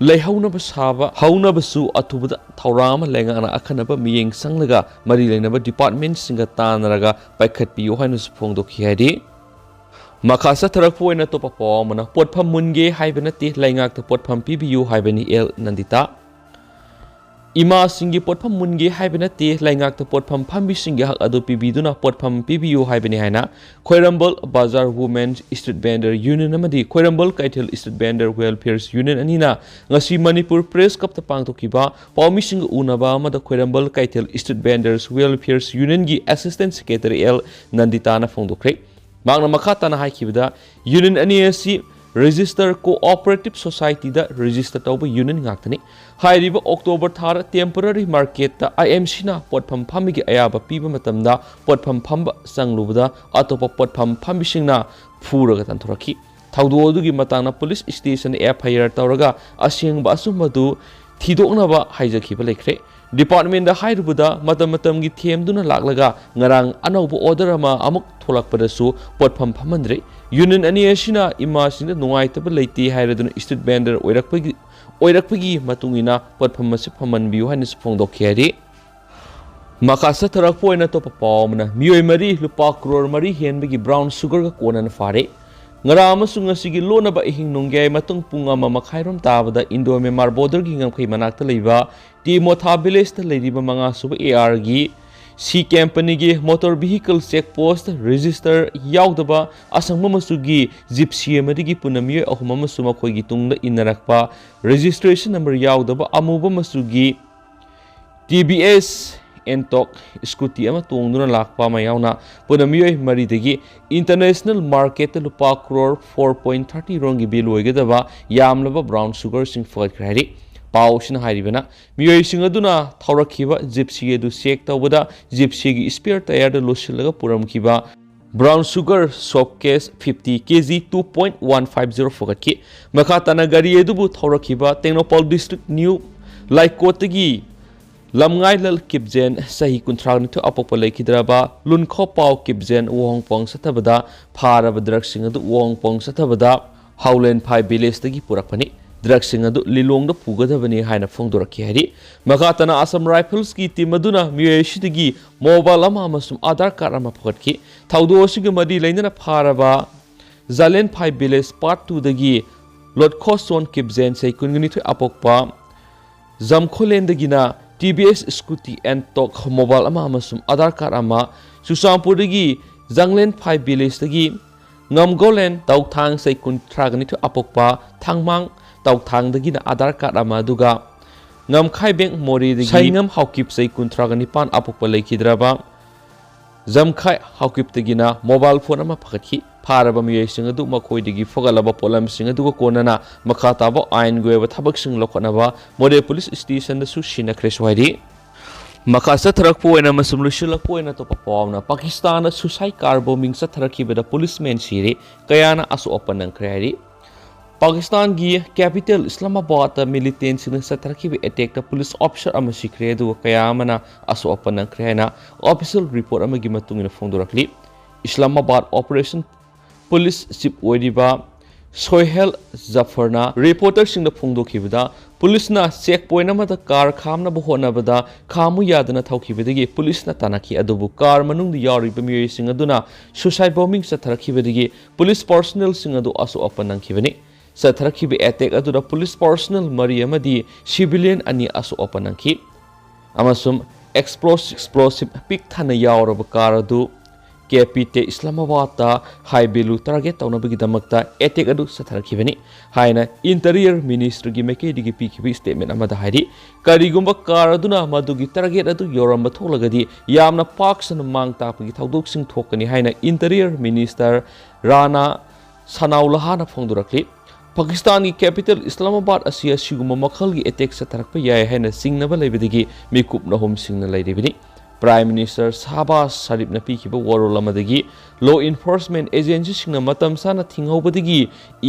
ꯂꯩꯍꯧꯅꯕ ꯁꯥꯕ ꯍꯧꯅꯕꯁꯨ ꯑꯊꯨꯕꯗ ꯊꯧꯔꯥꯡ ꯑꯃ ꯂꯩꯉꯥꯛꯅ ꯑꯈꯟꯅꯕ ꯃꯤꯠꯌꯦꯡ ꯆꯪꯂꯒ ꯃꯔꯤ ꯂꯩꯅꯕ ꯗꯤꯄꯥꯔꯠꯃꯦꯟꯁꯤꯡꯒ ꯇꯥꯟꯅꯔꯒ ꯄꯥꯏꯈꯠꯄꯤꯌꯨ ꯍꯥꯏꯅꯁꯨ ꯐꯣꯡꯗꯣꯛꯈꯤ ꯍꯥꯏꯔꯤ꯫ ꯃꯈꯥ ꯆꯠꯊꯔꯛꯄ ꯑꯣꯏꯅ ꯑꯇꯣꯞꯄ ꯄꯥꯎ ꯑꯃꯅ, "ꯄꯣꯠꯐꯝ ꯃꯨꯟꯒꯦ ꯍꯥꯏꯕ ꯅꯠꯇꯦ, ꯂꯩꯉꯥꯛꯇ ꯄꯣꯠꯐꯝ ꯄꯤꯕꯤꯌꯨ" ꯍꯥꯏꯕꯅꯤ ꯑꯦꯜ ꯅꯟꯗꯤꯇꯥ꯫ "ꯏꯃꯥꯁꯤꯡꯒꯤ ꯄꯣꯠꯐꯝ ꯃꯨꯟꯒꯦ ꯍꯥꯏꯕ ꯅꯠꯇꯦ, ꯂꯩꯉꯥꯛꯇ ꯄꯣꯠꯐꯝ ꯐꯝꯕꯤꯁꯤꯡꯒꯤ ꯍꯛ ꯑꯗꯨ ꯄꯤꯕꯤꯗꯨꯅ ꯄꯣꯠꯐꯝ ꯄꯤꯕꯤꯌꯨ" ꯍꯥꯏꯕꯅꯤ ꯍꯥꯏꯅ ꯈ꯭ꯋꯥꯏꯔꯝꯕꯜ ꯕꯖꯥꯔ ꯋꯨꯃꯦꯟ ꯁ꯭ꯇ꯭ꯔꯤꯠ ꯚꯦꯟꯗꯔ ꯌꯨꯅꯤꯌꯟ ꯑꯃꯗꯤ ꯈ꯭ꯋꯥꯏꯔꯝꯕꯜ ꯀꯩꯊꯦꯜ ꯁ꯭ꯇ꯭ꯔꯤꯠ ꯚꯦꯟꯗꯔ ꯋꯦꯜꯐꯤꯌꯔꯁ ꯌꯨꯅꯤꯌꯟ ꯑꯅꯤꯅ ꯉꯁꯤ ꯃꯅꯤꯄꯨꯔ ꯄ꯭ꯔꯦꯁ ꯀ꯭ꯂꯕꯇ ꯄꯥꯡꯊꯣꯛꯈꯤꯕ ꯄꯥꯎꯃꯤꯁꯤꯡꯒ ꯎꯅꯕ ꯑꯃꯗ Khwairamband Keithel street vendors welfares ꯌꯨꯅꯤꯌꯟꯒꯤ ꯑꯦꯁꯤꯁꯇꯦꯟꯠ ꯁꯦꯀ꯭ꯔꯦꯇꯔꯤ ꯑꯦꯜ ꯅꯟꯗꯤꯇꯥꯅ ꯐꯣꯡꯗꯣꯛꯈ꯭ꯔꯦ꯫ ꯃꯍꯥꯛꯅ ꯃꯈꯥ ꯇꯥꯅ ꯍꯥꯏꯈꯤꯕꯗ, ꯌꯨꯅꯤꯌꯟ ꯑꯅꯤ ꯑꯁꯤ ꯔꯦꯖꯤꯁꯇꯔ ꯀꯣꯑꯣꯄꯔꯦꯇꯤꯚ ꯁꯣꯁꯥꯏꯇꯤꯗ ꯔꯦꯖꯤꯁꯇꯔ ꯇꯧꯕ ꯌꯨꯅꯤꯌꯟ ꯉꯥꯛꯇꯅꯤ꯫ ꯍꯥꯏꯔꯤꯕ ꯑꯣꯛꯇꯣꯕꯔ ꯊꯥꯗ ꯇꯦꯝꯄꯔꯔꯤ ꯃꯥꯔꯀꯦꯠꯇ ꯑꯥꯏ ꯑꯦꯝ ꯁꯤꯅ ꯄꯣꯠꯐꯝ ꯐꯝꯕꯒꯤ ꯑꯌꯥꯕ ꯄꯤꯕ ꯃꯇꯝꯗ ꯄꯣꯠꯐꯝ ꯐꯝꯕ ꯆꯪꯂꯨꯕꯗ ꯑꯇꯣꯞꯄ ꯄꯣꯠꯐꯝ ꯐꯝꯕꯤꯁꯤꯡꯅ ꯐꯨꯔꯒ ꯇꯥꯟꯊꯣꯔꯛꯈꯤ꯫ ꯊꯧꯗꯣꯛ ꯑꯗꯨꯒꯤ ꯃꯇꯥꯡꯗ ꯄꯨꯂꯤꯁ ꯁ꯭ꯇꯦꯁꯟꯗ ꯑꯦꯐ ꯑꯥꯏ ꯑꯥꯔ ꯇꯧꯔꯒ ꯑꯁꯦꯡꯕ ꯑꯆꯨꯝꯕꯗꯨ ꯊꯤꯗꯣꯛꯅꯕ ꯍꯥꯏꯖꯈꯤꯕ ꯂꯩꯈ꯭ꯔꯦ꯫ ꯗꯤꯄꯥꯔꯠꯃꯦꯟꯗ ꯍꯥꯏꯔꯨꯕꯗ ꯃꯇꯝ ꯃꯇꯝꯒꯤ ꯊꯦꯝꯗꯨꯅ ꯂꯥꯛꯂꯒ ꯉꯔꯥꯡ ꯑꯅꯧꯕ ꯑꯣꯔꯗꯔ ꯑꯃ ꯑꯃꯨꯛ ꯊꯣꯛꯂꯛꯄꯗꯁꯨ ꯄꯣꯠꯐꯝ ꯐꯝꯍꯟꯗ꯭ꯔꯦ꯫ ꯌꯨꯅꯤꯌꯟ ꯑꯅꯤ ꯑꯁꯤꯅ ꯏꯃꯥꯁꯤꯡꯗ ꯅꯨꯡꯉꯥꯏꯇꯕ ꯂꯩꯇꯦ ꯍꯥꯏꯔꯗꯨꯅ ꯁ꯭ꯇ꯭ꯔꯤꯠ ꯚꯦꯟꯗꯔ ꯑꯣꯏꯔꯛꯄꯒꯤ, ꯑꯣꯏꯔꯛꯄꯒꯤ ꯃꯇꯨꯡ ꯏꯟꯅ ꯄꯣꯠꯐꯝ ꯑꯁꯤ ꯐꯝꯍꯟꯕꯤꯌꯨ ꯍꯥꯏꯅꯁꯨ ꯐꯣꯡꯗꯣꯛꯈꯤ ꯍꯥꯏꯔꯤ꯫ ꯃꯈꯥ ꯆꯠꯊꯔꯛꯄ ꯑꯣꯏꯅ ꯑꯇꯣꯞꯄ ꯄꯥꯎ ꯑꯃꯅ, ꯃꯤꯑꯣꯏ ꯃꯔꯤ ꯂꯨꯄꯥ ꯀ꯭ꯔꯣꯔ ꯃꯔꯤ ꯍꯦꯟꯕꯒꯤ ꯕ꯭ꯔꯥꯎꯟ ꯁꯨꯒꯔꯒ ꯀꯣꯟꯅꯅ ꯐꯥꯔꯦ꯫ ꯉꯔꯥꯡ ꯑꯃꯁꯨꯡ ꯉꯁꯤꯒꯤ ꯂꯣꯟꯅꯕ ꯑꯍꯤꯡ ꯅꯣꯡꯌꯥꯏ ꯃꯇꯨꯡ ꯄꯨꯡ ꯑꯃ ꯃꯈꯥꯏꯔꯣꯝ ꯇꯥꯕꯗ ꯏꯟꯗꯣ ꯃ꯭ꯌꯥꯟꯃꯥꯔ ꯕꯣꯔꯗꯔꯒꯤ ꯉꯝꯈꯩ ꯃꯅꯥꯛꯇ ꯂꯩꯕ ꯇꯤꯃꯣꯊꯥ ꯚꯤꯂꯦꯖꯇ ꯂꯩꯔꯤꯕ ꯃꯉꯥꯁꯨꯕ ꯑꯦ ꯑꯥꯔꯒꯤ ꯁꯤ ꯀꯦꯝꯄꯅꯤꯒꯤ motor vehicle check post register ꯌꯥꯎꯗꯕ ꯑꯁꯪꯕ ꯃꯆꯨꯒꯤ ꯖꯤꯞꯁꯤ ꯑꯃꯗꯒꯤ ꯄꯨꯟꯅ ꯃꯤꯑꯣꯏ ꯑꯍꯨꯝ ꯑꯃꯁꯨ ꯃꯈꯣꯏꯒꯤ ꯇꯨꯡꯗ ꯏꯟꯅꯔꯛꯄ ꯔꯦꯖꯤꯁꯇ꯭ꯔꯦꯁꯟ ꯅꯝꯕꯔ ꯌꯥꯎꯗꯕ ꯑꯃꯨꯕ ꯃꯆꯨꯒꯤ ꯇꯤ ꯚꯤ ꯑꯦꯁ ꯑꯦꯟꯇꯣꯛ ꯁ꯭ꯀꯨꯇꯤ ꯑꯃ ꯇꯣꯡꯗꯨꯅ ꯂꯥꯛꯄ ꯑꯃ ꯌꯥꯎꯅ ꯄꯨꯟꯅ ꯃꯤꯑꯣꯏ ꯃꯔꯤꯗꯒꯤ ꯏꯟꯇꯔꯅꯦꯁꯅꯦꯜ ꯃꯥꯔꯀꯦꯠꯇ ꯂꯨꯄꯥ ꯀ꯭ꯔꯣꯔ ꯐꯣꯔ ꯄꯣꯏꯟꯠ ꯊꯥꯔꯇꯤ ꯔꯣꯝꯒꯤ ꯚꯦꯂꯨ ꯑꯣꯏꯒꯗꯕ ꯌꯥꯝꯂꯕ ꯕ꯭ꯔꯥꯎꯟ ꯁꯨꯒꯔꯁꯤꯡ ꯐꯒꯠꯈ꯭ꯔꯦ ꯍꯥꯏꯔꯤ꯫ ꯄꯥꯎ ꯑꯁꯤꯅ ꯍꯥꯏꯔꯤꯕꯅ, ꯃꯤꯑꯣꯏꯁꯤꯡ ꯑꯗꯨꯅ ꯊꯧꯔꯛꯈꯤꯕ ꯖꯤꯞꯁꯤ ꯑꯗꯨ ꯆꯦꯛ ꯇꯧꯕꯗ ꯖꯤꯞꯁꯤꯒꯤ ꯁ꯭ꯄꯤꯌꯔ ꯇꯌꯥꯔꯗ ꯂꯣꯠꯁꯤꯜꯂꯒ ꯄꯨꯔꯝꯈꯤꯕ brown sugar soap case fifty K G two point one five zero ꯐꯒꯠꯈꯤ꯫ ꯃꯈꯥ ꯇꯥꯅ ꯒꯥꯔꯤ ꯑꯗꯨꯕꯨ ꯊꯧꯔꯛꯈꯤꯕ ꯇꯦꯡꯅꯧꯄꯜ ꯗꯤꯁꯇ꯭ꯔꯤꯛ ꯅ꯭ꯌꯨ ꯂꯥꯏꯀꯣꯠꯇꯒꯤ ꯂꯝꯉꯥꯏꯂꯜ ꯀꯤꯞꯖꯦꯟ, ꯆꯍꯤ ꯀꯨꯟꯊ꯭ꯔꯥ ꯅꯤꯊꯣꯏ ꯑꯄꯣꯛꯄ ꯂꯩꯈꯤꯗ꯭ꯔꯕ ꯂꯨꯟꯈꯣꯄꯥꯎ ꯀꯤꯞꯖꯦꯟ ꯋꯥꯍꯣꯡꯄꯣꯡ ꯆꯠꯊꯕꯗ ꯐꯥꯔꯕ ꯗ꯭ꯔꯒꯁꯤꯡ ꯑꯗꯨ ꯋꯥꯍꯣꯡꯄꯣꯡ ꯆꯠꯊꯕꯗ ꯍꯥꯎꯂꯦꯟꯐꯥꯏ ꯚꯤꯂꯦꯖꯇꯒꯤ ꯄꯨꯔꯛꯄꯅꯤ꯫ ꯗ꯭ꯔꯒꯁꯤꯡ ꯑꯗꯨ ꯂꯤꯂꯣꯡꯗ ꯄꯨꯒꯗꯕꯅꯤ ꯍꯥꯏꯅ ꯐꯣꯡꯗꯣꯔꯛꯈꯤ ꯍꯥꯏꯔꯤ꯫ ꯃꯈꯥ ꯇꯥꯅ ꯑꯁꯥꯝ ꯔꯥꯏꯐꯜꯁꯀꯤ ꯇꯤꯝ ꯑꯗꯨꯅ ꯃꯤꯑꯣꯏ ꯑꯁꯤꯗꯒꯤ ꯃꯣꯕꯥꯏꯜ ꯑꯃ ꯑꯃꯁꯨꯡ ꯑꯥꯙꯥꯔ ꯀꯥꯔꯗ ꯑꯃ ꯐꯒꯠꯈꯤ꯫ ꯊꯧꯗꯣꯛ ꯑꯁꯤꯒ ꯃꯔꯤ ꯂꯩꯅꯅ ꯐꯥꯔꯕ ꯖꯥꯂꯦꯟꯐꯥꯏ ꯚꯤꯂꯦꯖ ꯄꯥꯔꯠ ꯇꯨꯗꯒꯤ ꯂꯣꯠꯈꯣꯁꯣꯟ ꯀꯤꯞꯖꯦꯟ ꯆꯍꯤ ꯀꯨꯟꯒ ꯅꯤꯊꯣꯏ ꯑꯄꯣꯛꯄ ꯖꯝꯈꯣꯂꯦꯟꯗꯒꯤꯅ ꯇꯤ ꯚꯤ ꯑꯦꯁ ꯁ꯭ꯀꯨꯇꯤ ꯑꯦꯟꯇꯣꯛ ꯃꯣꯕꯥꯏꯜ ꯑꯃ ꯑꯃꯁꯨꯡ ꯑꯥꯙꯥꯔ ꯀꯥꯔꯗ ꯑꯃ, ꯆꯨꯔꯆꯥꯟꯄꯨꯔꯗꯒꯤ ꯖꯥꯡꯂꯦꯟꯐꯥꯏ ꯚꯤꯂꯦꯖꯇꯒꯤ ꯉꯝꯒꯣꯂꯦꯟ ꯇꯧꯊꯥꯡ ꯆꯍꯤ ꯀꯨꯟꯊ꯭ꯔꯥꯒ ꯅꯤꯊꯣꯏ ꯑꯄꯣꯛꯄ ꯊꯥꯡꯃꯥꯡ ꯇꯧꯊꯥꯡꯗꯒꯤꯅ ꯑꯥꯙꯥꯔ ꯀꯥꯔꯗ ꯑꯃ, ꯑꯗꯨꯒ ꯉꯝꯈꯥꯏꯕꯦꯡ ꯃꯣꯔꯦꯗꯒꯤ ꯁꯩꯉꯝ ꯍꯥꯎꯀꯤꯞ ꯆꯍꯤ ꯀꯨꯟꯊ꯭ꯔꯥꯒ ꯅꯤꯄꯥꯟ ꯑꯄꯣꯛꯄ ꯂꯩꯈꯤꯗ꯭ꯔꯕ ꯖꯝꯈꯥꯏ ꯍꯥꯎꯀꯤꯞꯇꯒꯤꯅ ꯃꯣꯕꯥꯏꯜ ꯐꯣꯟ ꯑꯃ ꯐꯒꯠꯈꯤ꯫ ꯐꯥꯔꯕ ꯃꯤꯑꯣꯏꯁꯤꯡ ꯑꯗꯨ ꯃꯈꯣꯏꯗꯒꯤ ꯐꯒꯠꯂꯕ ꯄꯣꯠꯂꯝꯁꯤꯡ ꯑꯗꯨꯒ ꯀꯣꯟꯅꯅ ꯃꯈꯥ ꯇꯥꯕ ꯑꯥꯏꯟꯒꯤ ꯑꯣꯏꯕ ꯊꯕꯛꯁꯤꯡ ꯂꯧꯈꯠꯅꯕ ꯃꯣꯔꯦ ꯄꯨꯂꯤꯁ ꯁ꯭ꯇꯦꯁꯟꯗꯁꯨ ꯁꯤꯟꯅꯈ꯭ꯔꯦꯁꯨ ꯍꯥꯏꯔꯤ꯫ ꯃꯈꯥ ꯆꯠꯊꯔꯛꯄ ꯑꯣꯏꯅ ꯑꯃꯁꯨꯡ ꯂꯣꯏꯁꯤꯜꯂꯛꯄ ꯑꯣꯏꯅ ꯑꯇꯣꯞꯄ ꯄꯥꯎ ꯑꯃꯅ, ꯄꯥꯀꯤꯁꯇꯥꯟꯗ suicide car bombing ꯆꯠꯊꯔꯛꯈꯤꯕꯗ ꯄꯨꯂꯤꯁꯃꯦꯟ ꯁꯤꯔꯦ, ꯀꯌꯥꯅ ꯑꯁꯣꯛ ꯑꯄꯟ ꯅꯪꯈ꯭ꯔꯦ ꯍꯥꯏꯔꯤ꯫ ꯄꯥꯀꯤꯁꯇꯥꯟꯒꯤ capital ꯏꯁꯂꯥꯃꯥꯕꯥꯗꯇ ꯃꯤꯂꯤꯇꯦꯟꯁꯤꯡꯅ ꯆꯠꯊꯔꯛꯈꯤꯕ ꯑꯦꯇꯦꯛꯇ ꯄꯨꯂꯤꯁ ꯑꯣꯐꯤꯁꯔ ꯑꯃ ꯁꯤꯈ꯭ꯔꯦ, ꯑꯗꯨꯒ ꯀꯌꯥ ꯑꯃꯅ ꯑꯁꯣꯛ ꯑꯄꯟ ꯅꯪꯈ꯭ꯔꯦ ꯍꯥꯏꯅ ꯑꯣꯐꯤꯁꯤꯌꯦꯜ ꯔꯤꯄꯣꯔꯠ ꯑꯃꯒꯤ ꯃꯇꯨꯡ ꯏꯟꯅ ꯐꯣꯡꯗꯣꯔꯛꯂꯤ꯫ ꯏꯁꯂꯥꯃꯥꯕꯥꯗ ꯑꯣꯄꯔꯦꯁꯟ ꯄꯨꯂꯤꯁ ꯆꯤꯐ ꯑꯣꯏꯔꯤꯕ ꯁꯣꯍꯦꯜ ꯖꯐꯔꯅ ꯔꯤꯄꯣꯔꯇꯔꯁꯤꯡꯗ ꯐꯣꯡꯗꯣꯛꯈꯤꯕꯗ, ꯄꯨꯂꯤꯁꯅ ꯆꯦꯛ ꯄꯣꯏꯟꯠ ꯑꯃꯗ ꯀꯥꯔ ꯈꯥꯝꯅꯕ ꯍꯣꯠꯅꯕꯗ ꯈꯥꯝꯃꯨ ꯌꯥꯗꯅ ꯊꯧꯈꯤꯕꯗꯒꯤ ꯄꯨꯂꯤꯁꯅ ꯇꯥꯟꯅꯈꯤ, ꯑꯗꯨꯕꯨ ꯀꯥꯔ ꯃꯅꯨꯡꯗ ꯌꯥꯎꯔꯤꯕ ꯃꯤꯑꯣꯏꯁꯤꯡ ꯑꯗꯨꯅ suicide bombing ꯆꯠꯊꯔꯛꯈꯤꯕꯗꯒꯤ ꯄꯨꯂꯤꯁ ꯄꯥꯔꯁꯣꯅꯦꯜꯁꯤꯡ ꯑꯗꯨ ꯑꯁꯣꯛ ꯑꯄꯟ ꯅꯪꯈꯤꯕꯅꯤ꯫ ꯆꯠꯊꯔꯛꯈꯤꯕ ꯑꯦꯇꯦꯛ ꯑꯗꯨꯗ ꯄꯨꯂꯤꯁ ꯄꯥꯔꯁꯣꯅꯦꯜ ꯃꯔꯤ ꯑꯃꯗꯤ ꯁꯤꯚꯤꯂꯤꯌꯟ ꯑꯅꯤ ꯑꯁꯣꯛ ꯑꯄꯟ ꯅꯪꯈꯤ, ꯑꯃꯁꯨꯡ ꯑꯦꯛꯁꯄ꯭ꯂꯣꯁꯤꯚ, ꯑꯦꯛꯁꯄ꯭ꯂꯣꯁꯤꯚ ꯄꯤꯛ ꯊꯟꯅ ꯌꯥꯎꯔꯕ ꯀꯥꯔ ꯑꯗꯨ ꯀꯦ ꯄꯤ ꯇꯦ ꯏꯁꯂꯥꯃꯥꯕꯥꯗꯇ ꯍꯥꯏ ꯚꯦꯂꯨ ꯇꯥꯔꯒꯦꯠ ꯇꯧꯅꯕꯒꯤꯗꯃꯛꯇ ꯑꯦꯇꯦꯛ ꯑꯗꯨ ꯆꯠꯊꯔꯛꯈꯤꯕꯅꯤ ꯍꯥꯏꯅ ꯏꯟꯇꯤꯔꯤꯌꯔ ꯃꯤꯅꯤꯁꯇ꯭ꯔꯤꯒꯤ ꯃꯥꯏꯀꯩꯗꯒꯤ ꯄꯤꯈꯤꯕ ꯁ꯭ꯇꯦꯠꯃꯦꯟꯠ ꯑꯃꯗ ꯍꯥꯏꯔꯤ꯫ ꯀꯔꯤꯒꯨꯝꯕ ꯀꯥꯔ ꯑꯗꯨꯅ ꯃꯗꯨꯒꯤ ꯇꯥꯔꯒꯦꯠ ꯑꯗꯨ ꯌꯧꯔꯝꯕ ꯊꯣꯛꯂꯒꯗꯤ, ꯌꯥꯝꯅ ꯄꯥꯛ ꯁꯟꯅ ꯃꯥꯡ ꯇꯥꯛꯄꯒꯤ ꯊꯧꯗꯣꯛꯁꯤꯡ ꯊꯣꯛꯀꯅꯤ ꯍꯥꯏꯅ ꯏꯟꯇꯤꯔꯤꯌꯔ ꯃꯤꯅꯤꯁꯇꯔ ꯔꯥꯅꯥ ꯁꯅꯥꯎꯂꯥꯍꯥꯅ ꯐꯣꯡꯗꯣꯔꯛꯂꯤ꯫ ꯄꯥꯀꯤꯁꯇꯥꯟꯒꯤ ꯀꯦꯄꯤꯇꯦꯜ ꯏꯁꯂꯥꯃꯥꯕꯥꯗ ꯑꯁꯤ ꯑꯁꯤꯒꯨꯝꯕ ꯃꯈꯜꯒꯤ ꯑꯦꯇꯦꯛ ꯆꯠꯊꯔꯛꯄ ꯌꯥꯏ ꯍꯥꯏꯅ ꯆꯤꯡꯅꯕ ꯂꯩꯕꯗꯒꯤ ꯃꯤꯀꯨꯞ ꯅꯍꯨꯝꯁꯤꯡꯅ ꯂꯩꯔꯤꯕꯅꯤ꯫ ꯄ꯭ꯔꯥꯏꯝ ꯃꯤꯅꯤꯁꯇꯔ ꯁꯥꯍꯕꯥꯖ ꯁꯔꯤꯐꯅ ꯄꯤꯈꯤꯕ ꯋꯥꯔꯣꯜ ꯑꯃꯗꯒꯤ ꯂꯣ ꯏꯟꯐꯣꯔꯁꯃꯦꯟꯠ ꯑꯦꯖꯦꯟꯁꯤꯁꯤꯡꯅ ꯃꯇꯝ ꯆꯥꯅ ꯊꯤꯡꯍꯧꯕꯗꯒꯤ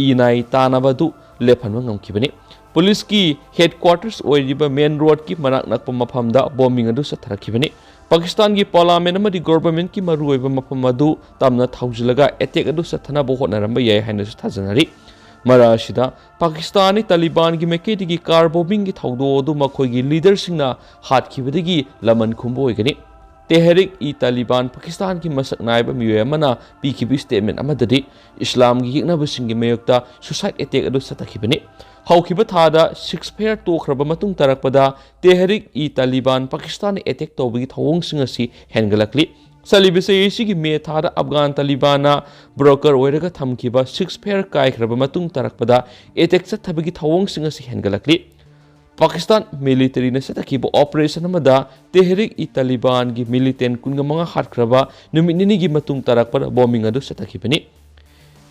ꯏ ꯅꯥꯏ ꯇꯥꯅꯕ ꯑꯗꯨ ꯂꯦꯞꯍꯟꯕ ꯉꯝꯈꯤꯕꯅꯤ꯫ ꯄꯨꯂꯤꯁꯀꯤ ꯍꯦꯗꯀ꯭ꯋꯥꯇꯔꯁ ꯑꯣꯏꯔꯤꯕ ꯃꯦꯟ ꯔꯣꯗꯀꯤ ꯃꯅꯥꯛ ꯅꯛꯄ ꯃꯐꯝꯗ ꯕꯣꯝꯕꯤꯡ ꯑꯗꯨ ꯆꯠꯊꯔꯛꯈꯤꯕꯅꯤ꯫ ꯄꯥꯀꯤꯁꯇꯥꯟꯒꯤ ꯄꯥꯔꯂꯥꯃꯦꯟꯠ ꯑꯃꯗꯤ ꯒꯣꯚꯔꯟꯃꯦꯟꯠꯀꯤ ꯃꯔꯨꯑꯣꯏꯕ ꯃꯐꯝ ꯑꯗꯨ ꯇꯝꯅ ꯊꯧꯖꯤꯜꯂꯒ ꯑꯦꯇꯦꯛ ꯑꯗꯨ ꯆꯠꯊꯅꯕ ꯍꯣꯠꯅꯔꯝꯕ ꯌꯥꯏ ꯍꯥꯏꯅꯁꯨ ꯊꯥꯖꯅꯔꯤ꯫ ꯃꯔꯛ ꯑꯁꯤꯗ ꯄꯥꯀꯤꯁꯇꯥꯟꯒꯤ ꯇꯥꯂꯤꯕꯥꯟꯒꯤ ꯃꯥꯏꯀꯩꯗꯒꯤ ꯀꯥꯔ ꯕꯣꯝꯕꯤꯡꯒꯤ ꯊꯧꯗꯣꯛ ꯑꯗꯨ ꯃꯈꯣꯏꯒꯤ ꯂꯤꯗꯔꯁꯤꯡꯅ ꯍꯥꯠꯈꯤꯕꯗꯒꯤ ꯂꯃꯟ ꯈꯨꯝꯕ ꯑꯣꯏꯒꯅꯤ꯫ ꯇꯦꯍꯔꯤꯛ ꯏ ꯇꯥꯂꯤꯕꯥꯟ ꯄꯥꯀꯤꯁꯇꯥꯟꯒꯤ ꯃꯁꯛ ꯅꯥꯏꯕ ꯃꯤꯑꯣꯏ ꯑꯃꯅ ꯄꯤꯈꯤꯕ ꯁ꯭ꯇꯦꯠꯃꯦꯟ ꯑꯃꯗꯗꯤ ꯏꯁꯂꯥꯝꯒꯤ ꯌꯦꯛꯅꯕꯁꯤꯡꯒꯤ ꯃꯥꯌꯣꯛꯇ ꯁꯨꯁꯥꯏꯠ ꯑꯦꯇꯦꯛ ꯑꯗꯨ ꯆꯠꯊꯈꯤꯕꯅꯤ꯫ ꯍꯧꯈꯤꯕ ꯊꯥꯗ ꯁꯤꯖꯐꯌꯔ ꯇꯣꯛꯈ꯭ꯔꯕ ꯃꯇꯨꯡ ꯇꯥꯔꯛꯄꯗ ꯇꯦꯍꯔꯤꯛ ꯏ ꯇꯥꯂꯤꯕꯥꯟ ꯄꯥꯀꯤꯁꯇꯥꯟꯅ ꯑꯦꯇꯦꯛ ꯇꯧꯕꯒꯤ ꯊꯧꯑꯣꯡꯁꯤꯡ ꯑꯁꯤ ꯍꯦꯟꯒꯠꯂꯛꯂꯤ꯫ ꯆꯠꯂꯤꯕ ꯆꯍꯤ ꯑꯁꯤꯒꯤ ꯃꯦ ꯊꯥꯗ ꯑꯐꯒꯥꯟ ꯇꯥꯂꯤꯕꯥꯟꯅ ꯕ꯭ꯔꯣꯀꯔ ꯑꯣꯏꯔꯒ ꯊꯝꯈꯤꯕ ꯁꯤꯖꯐꯌꯔ ꯀꯥꯏꯈ꯭ꯔꯕ ꯃꯇꯨꯡ ꯇꯥꯔꯛꯄꯗ ꯑꯦꯇꯦꯛ ꯆꯠꯊꯕꯒꯤ ꯊꯧꯑꯣꯡꯁꯤꯡ ꯑꯁꯤ ꯍꯦꯟꯒꯠꯂꯛꯂꯤ꯫ ꯄꯥꯀꯤꯁꯇꯥꯟ ꯃꯤꯂꯤꯇꯔꯤꯅ ꯆꯠꯊꯈꯤꯕ ꯑꯣꯄꯔꯦꯁꯟ ꯑꯃꯗ ꯇꯦꯍꯔꯤꯛ ꯏ ꯇꯥꯂꯤꯕꯥꯟꯒꯤ ꯃꯤꯂꯤꯇꯦꯟ ꯀꯨꯟꯃꯉꯥ ꯍꯥꯠꯈ꯭ꯔꯕ ꯅꯨꯃꯤꯠ ꯅꯤꯅꯤꯒꯤ ꯃꯇꯨꯡ ꯇꯥꯔꯛꯄꯗ ꯕꯣꯝꯕꯤꯡ ꯑꯗꯨ ꯆꯠꯊꯈꯤꯕꯅꯤ꯫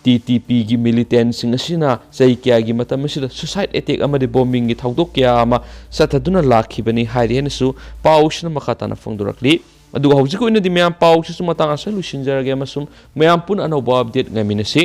ꯇꯤ ꯇꯤ ꯄꯤꯒꯤ ꯃꯤꯂꯤꯇꯦꯟꯁꯤꯡ ꯑꯁꯤꯅ ꯆꯍꯤ ꯀꯌꯥꯒꯤ ꯃꯇꯝ ꯑꯁꯤꯗ ꯁꯨꯁꯥꯏꯠ ꯑꯦꯇꯦꯛ ꯑꯃꯗꯤ ꯕꯣꯝꯕꯤꯡꯒꯤ ꯊꯧꯗꯣꯛ ꯀꯌꯥ ꯑꯃ ꯆꯠꯊꯗꯨꯅ ꯂꯥꯛꯈꯤꯕꯅꯤ ꯍꯥꯏꯔꯤ ꯍꯥꯏꯅꯁꯨ ꯄꯥꯎꯁꯤꯅ ꯃꯈꯥ ꯇꯥꯅ ꯐꯣꯡꯗꯣꯔꯛꯂꯤ꯫ ꯑꯗꯨꯒ ꯍꯧꯖꯤꯛꯀꯤ ꯑꯣꯏꯅꯗꯤ ꯃꯌꯥꯝ ꯄꯥꯎꯁꯤꯁꯨ ꯃꯇꯥꯡ ꯑꯁꯤꯗ ꯂꯣꯏꯁꯤꯟꯖꯔꯒꯦ ꯑꯃꯁꯨꯡ ꯃꯌꯥꯝ ꯄꯨꯟꯅ ꯑꯅꯧꯕ ꯑꯞꯗꯦꯠ ꯉꯥꯏꯃꯤꯟꯅꯁꯤ꯫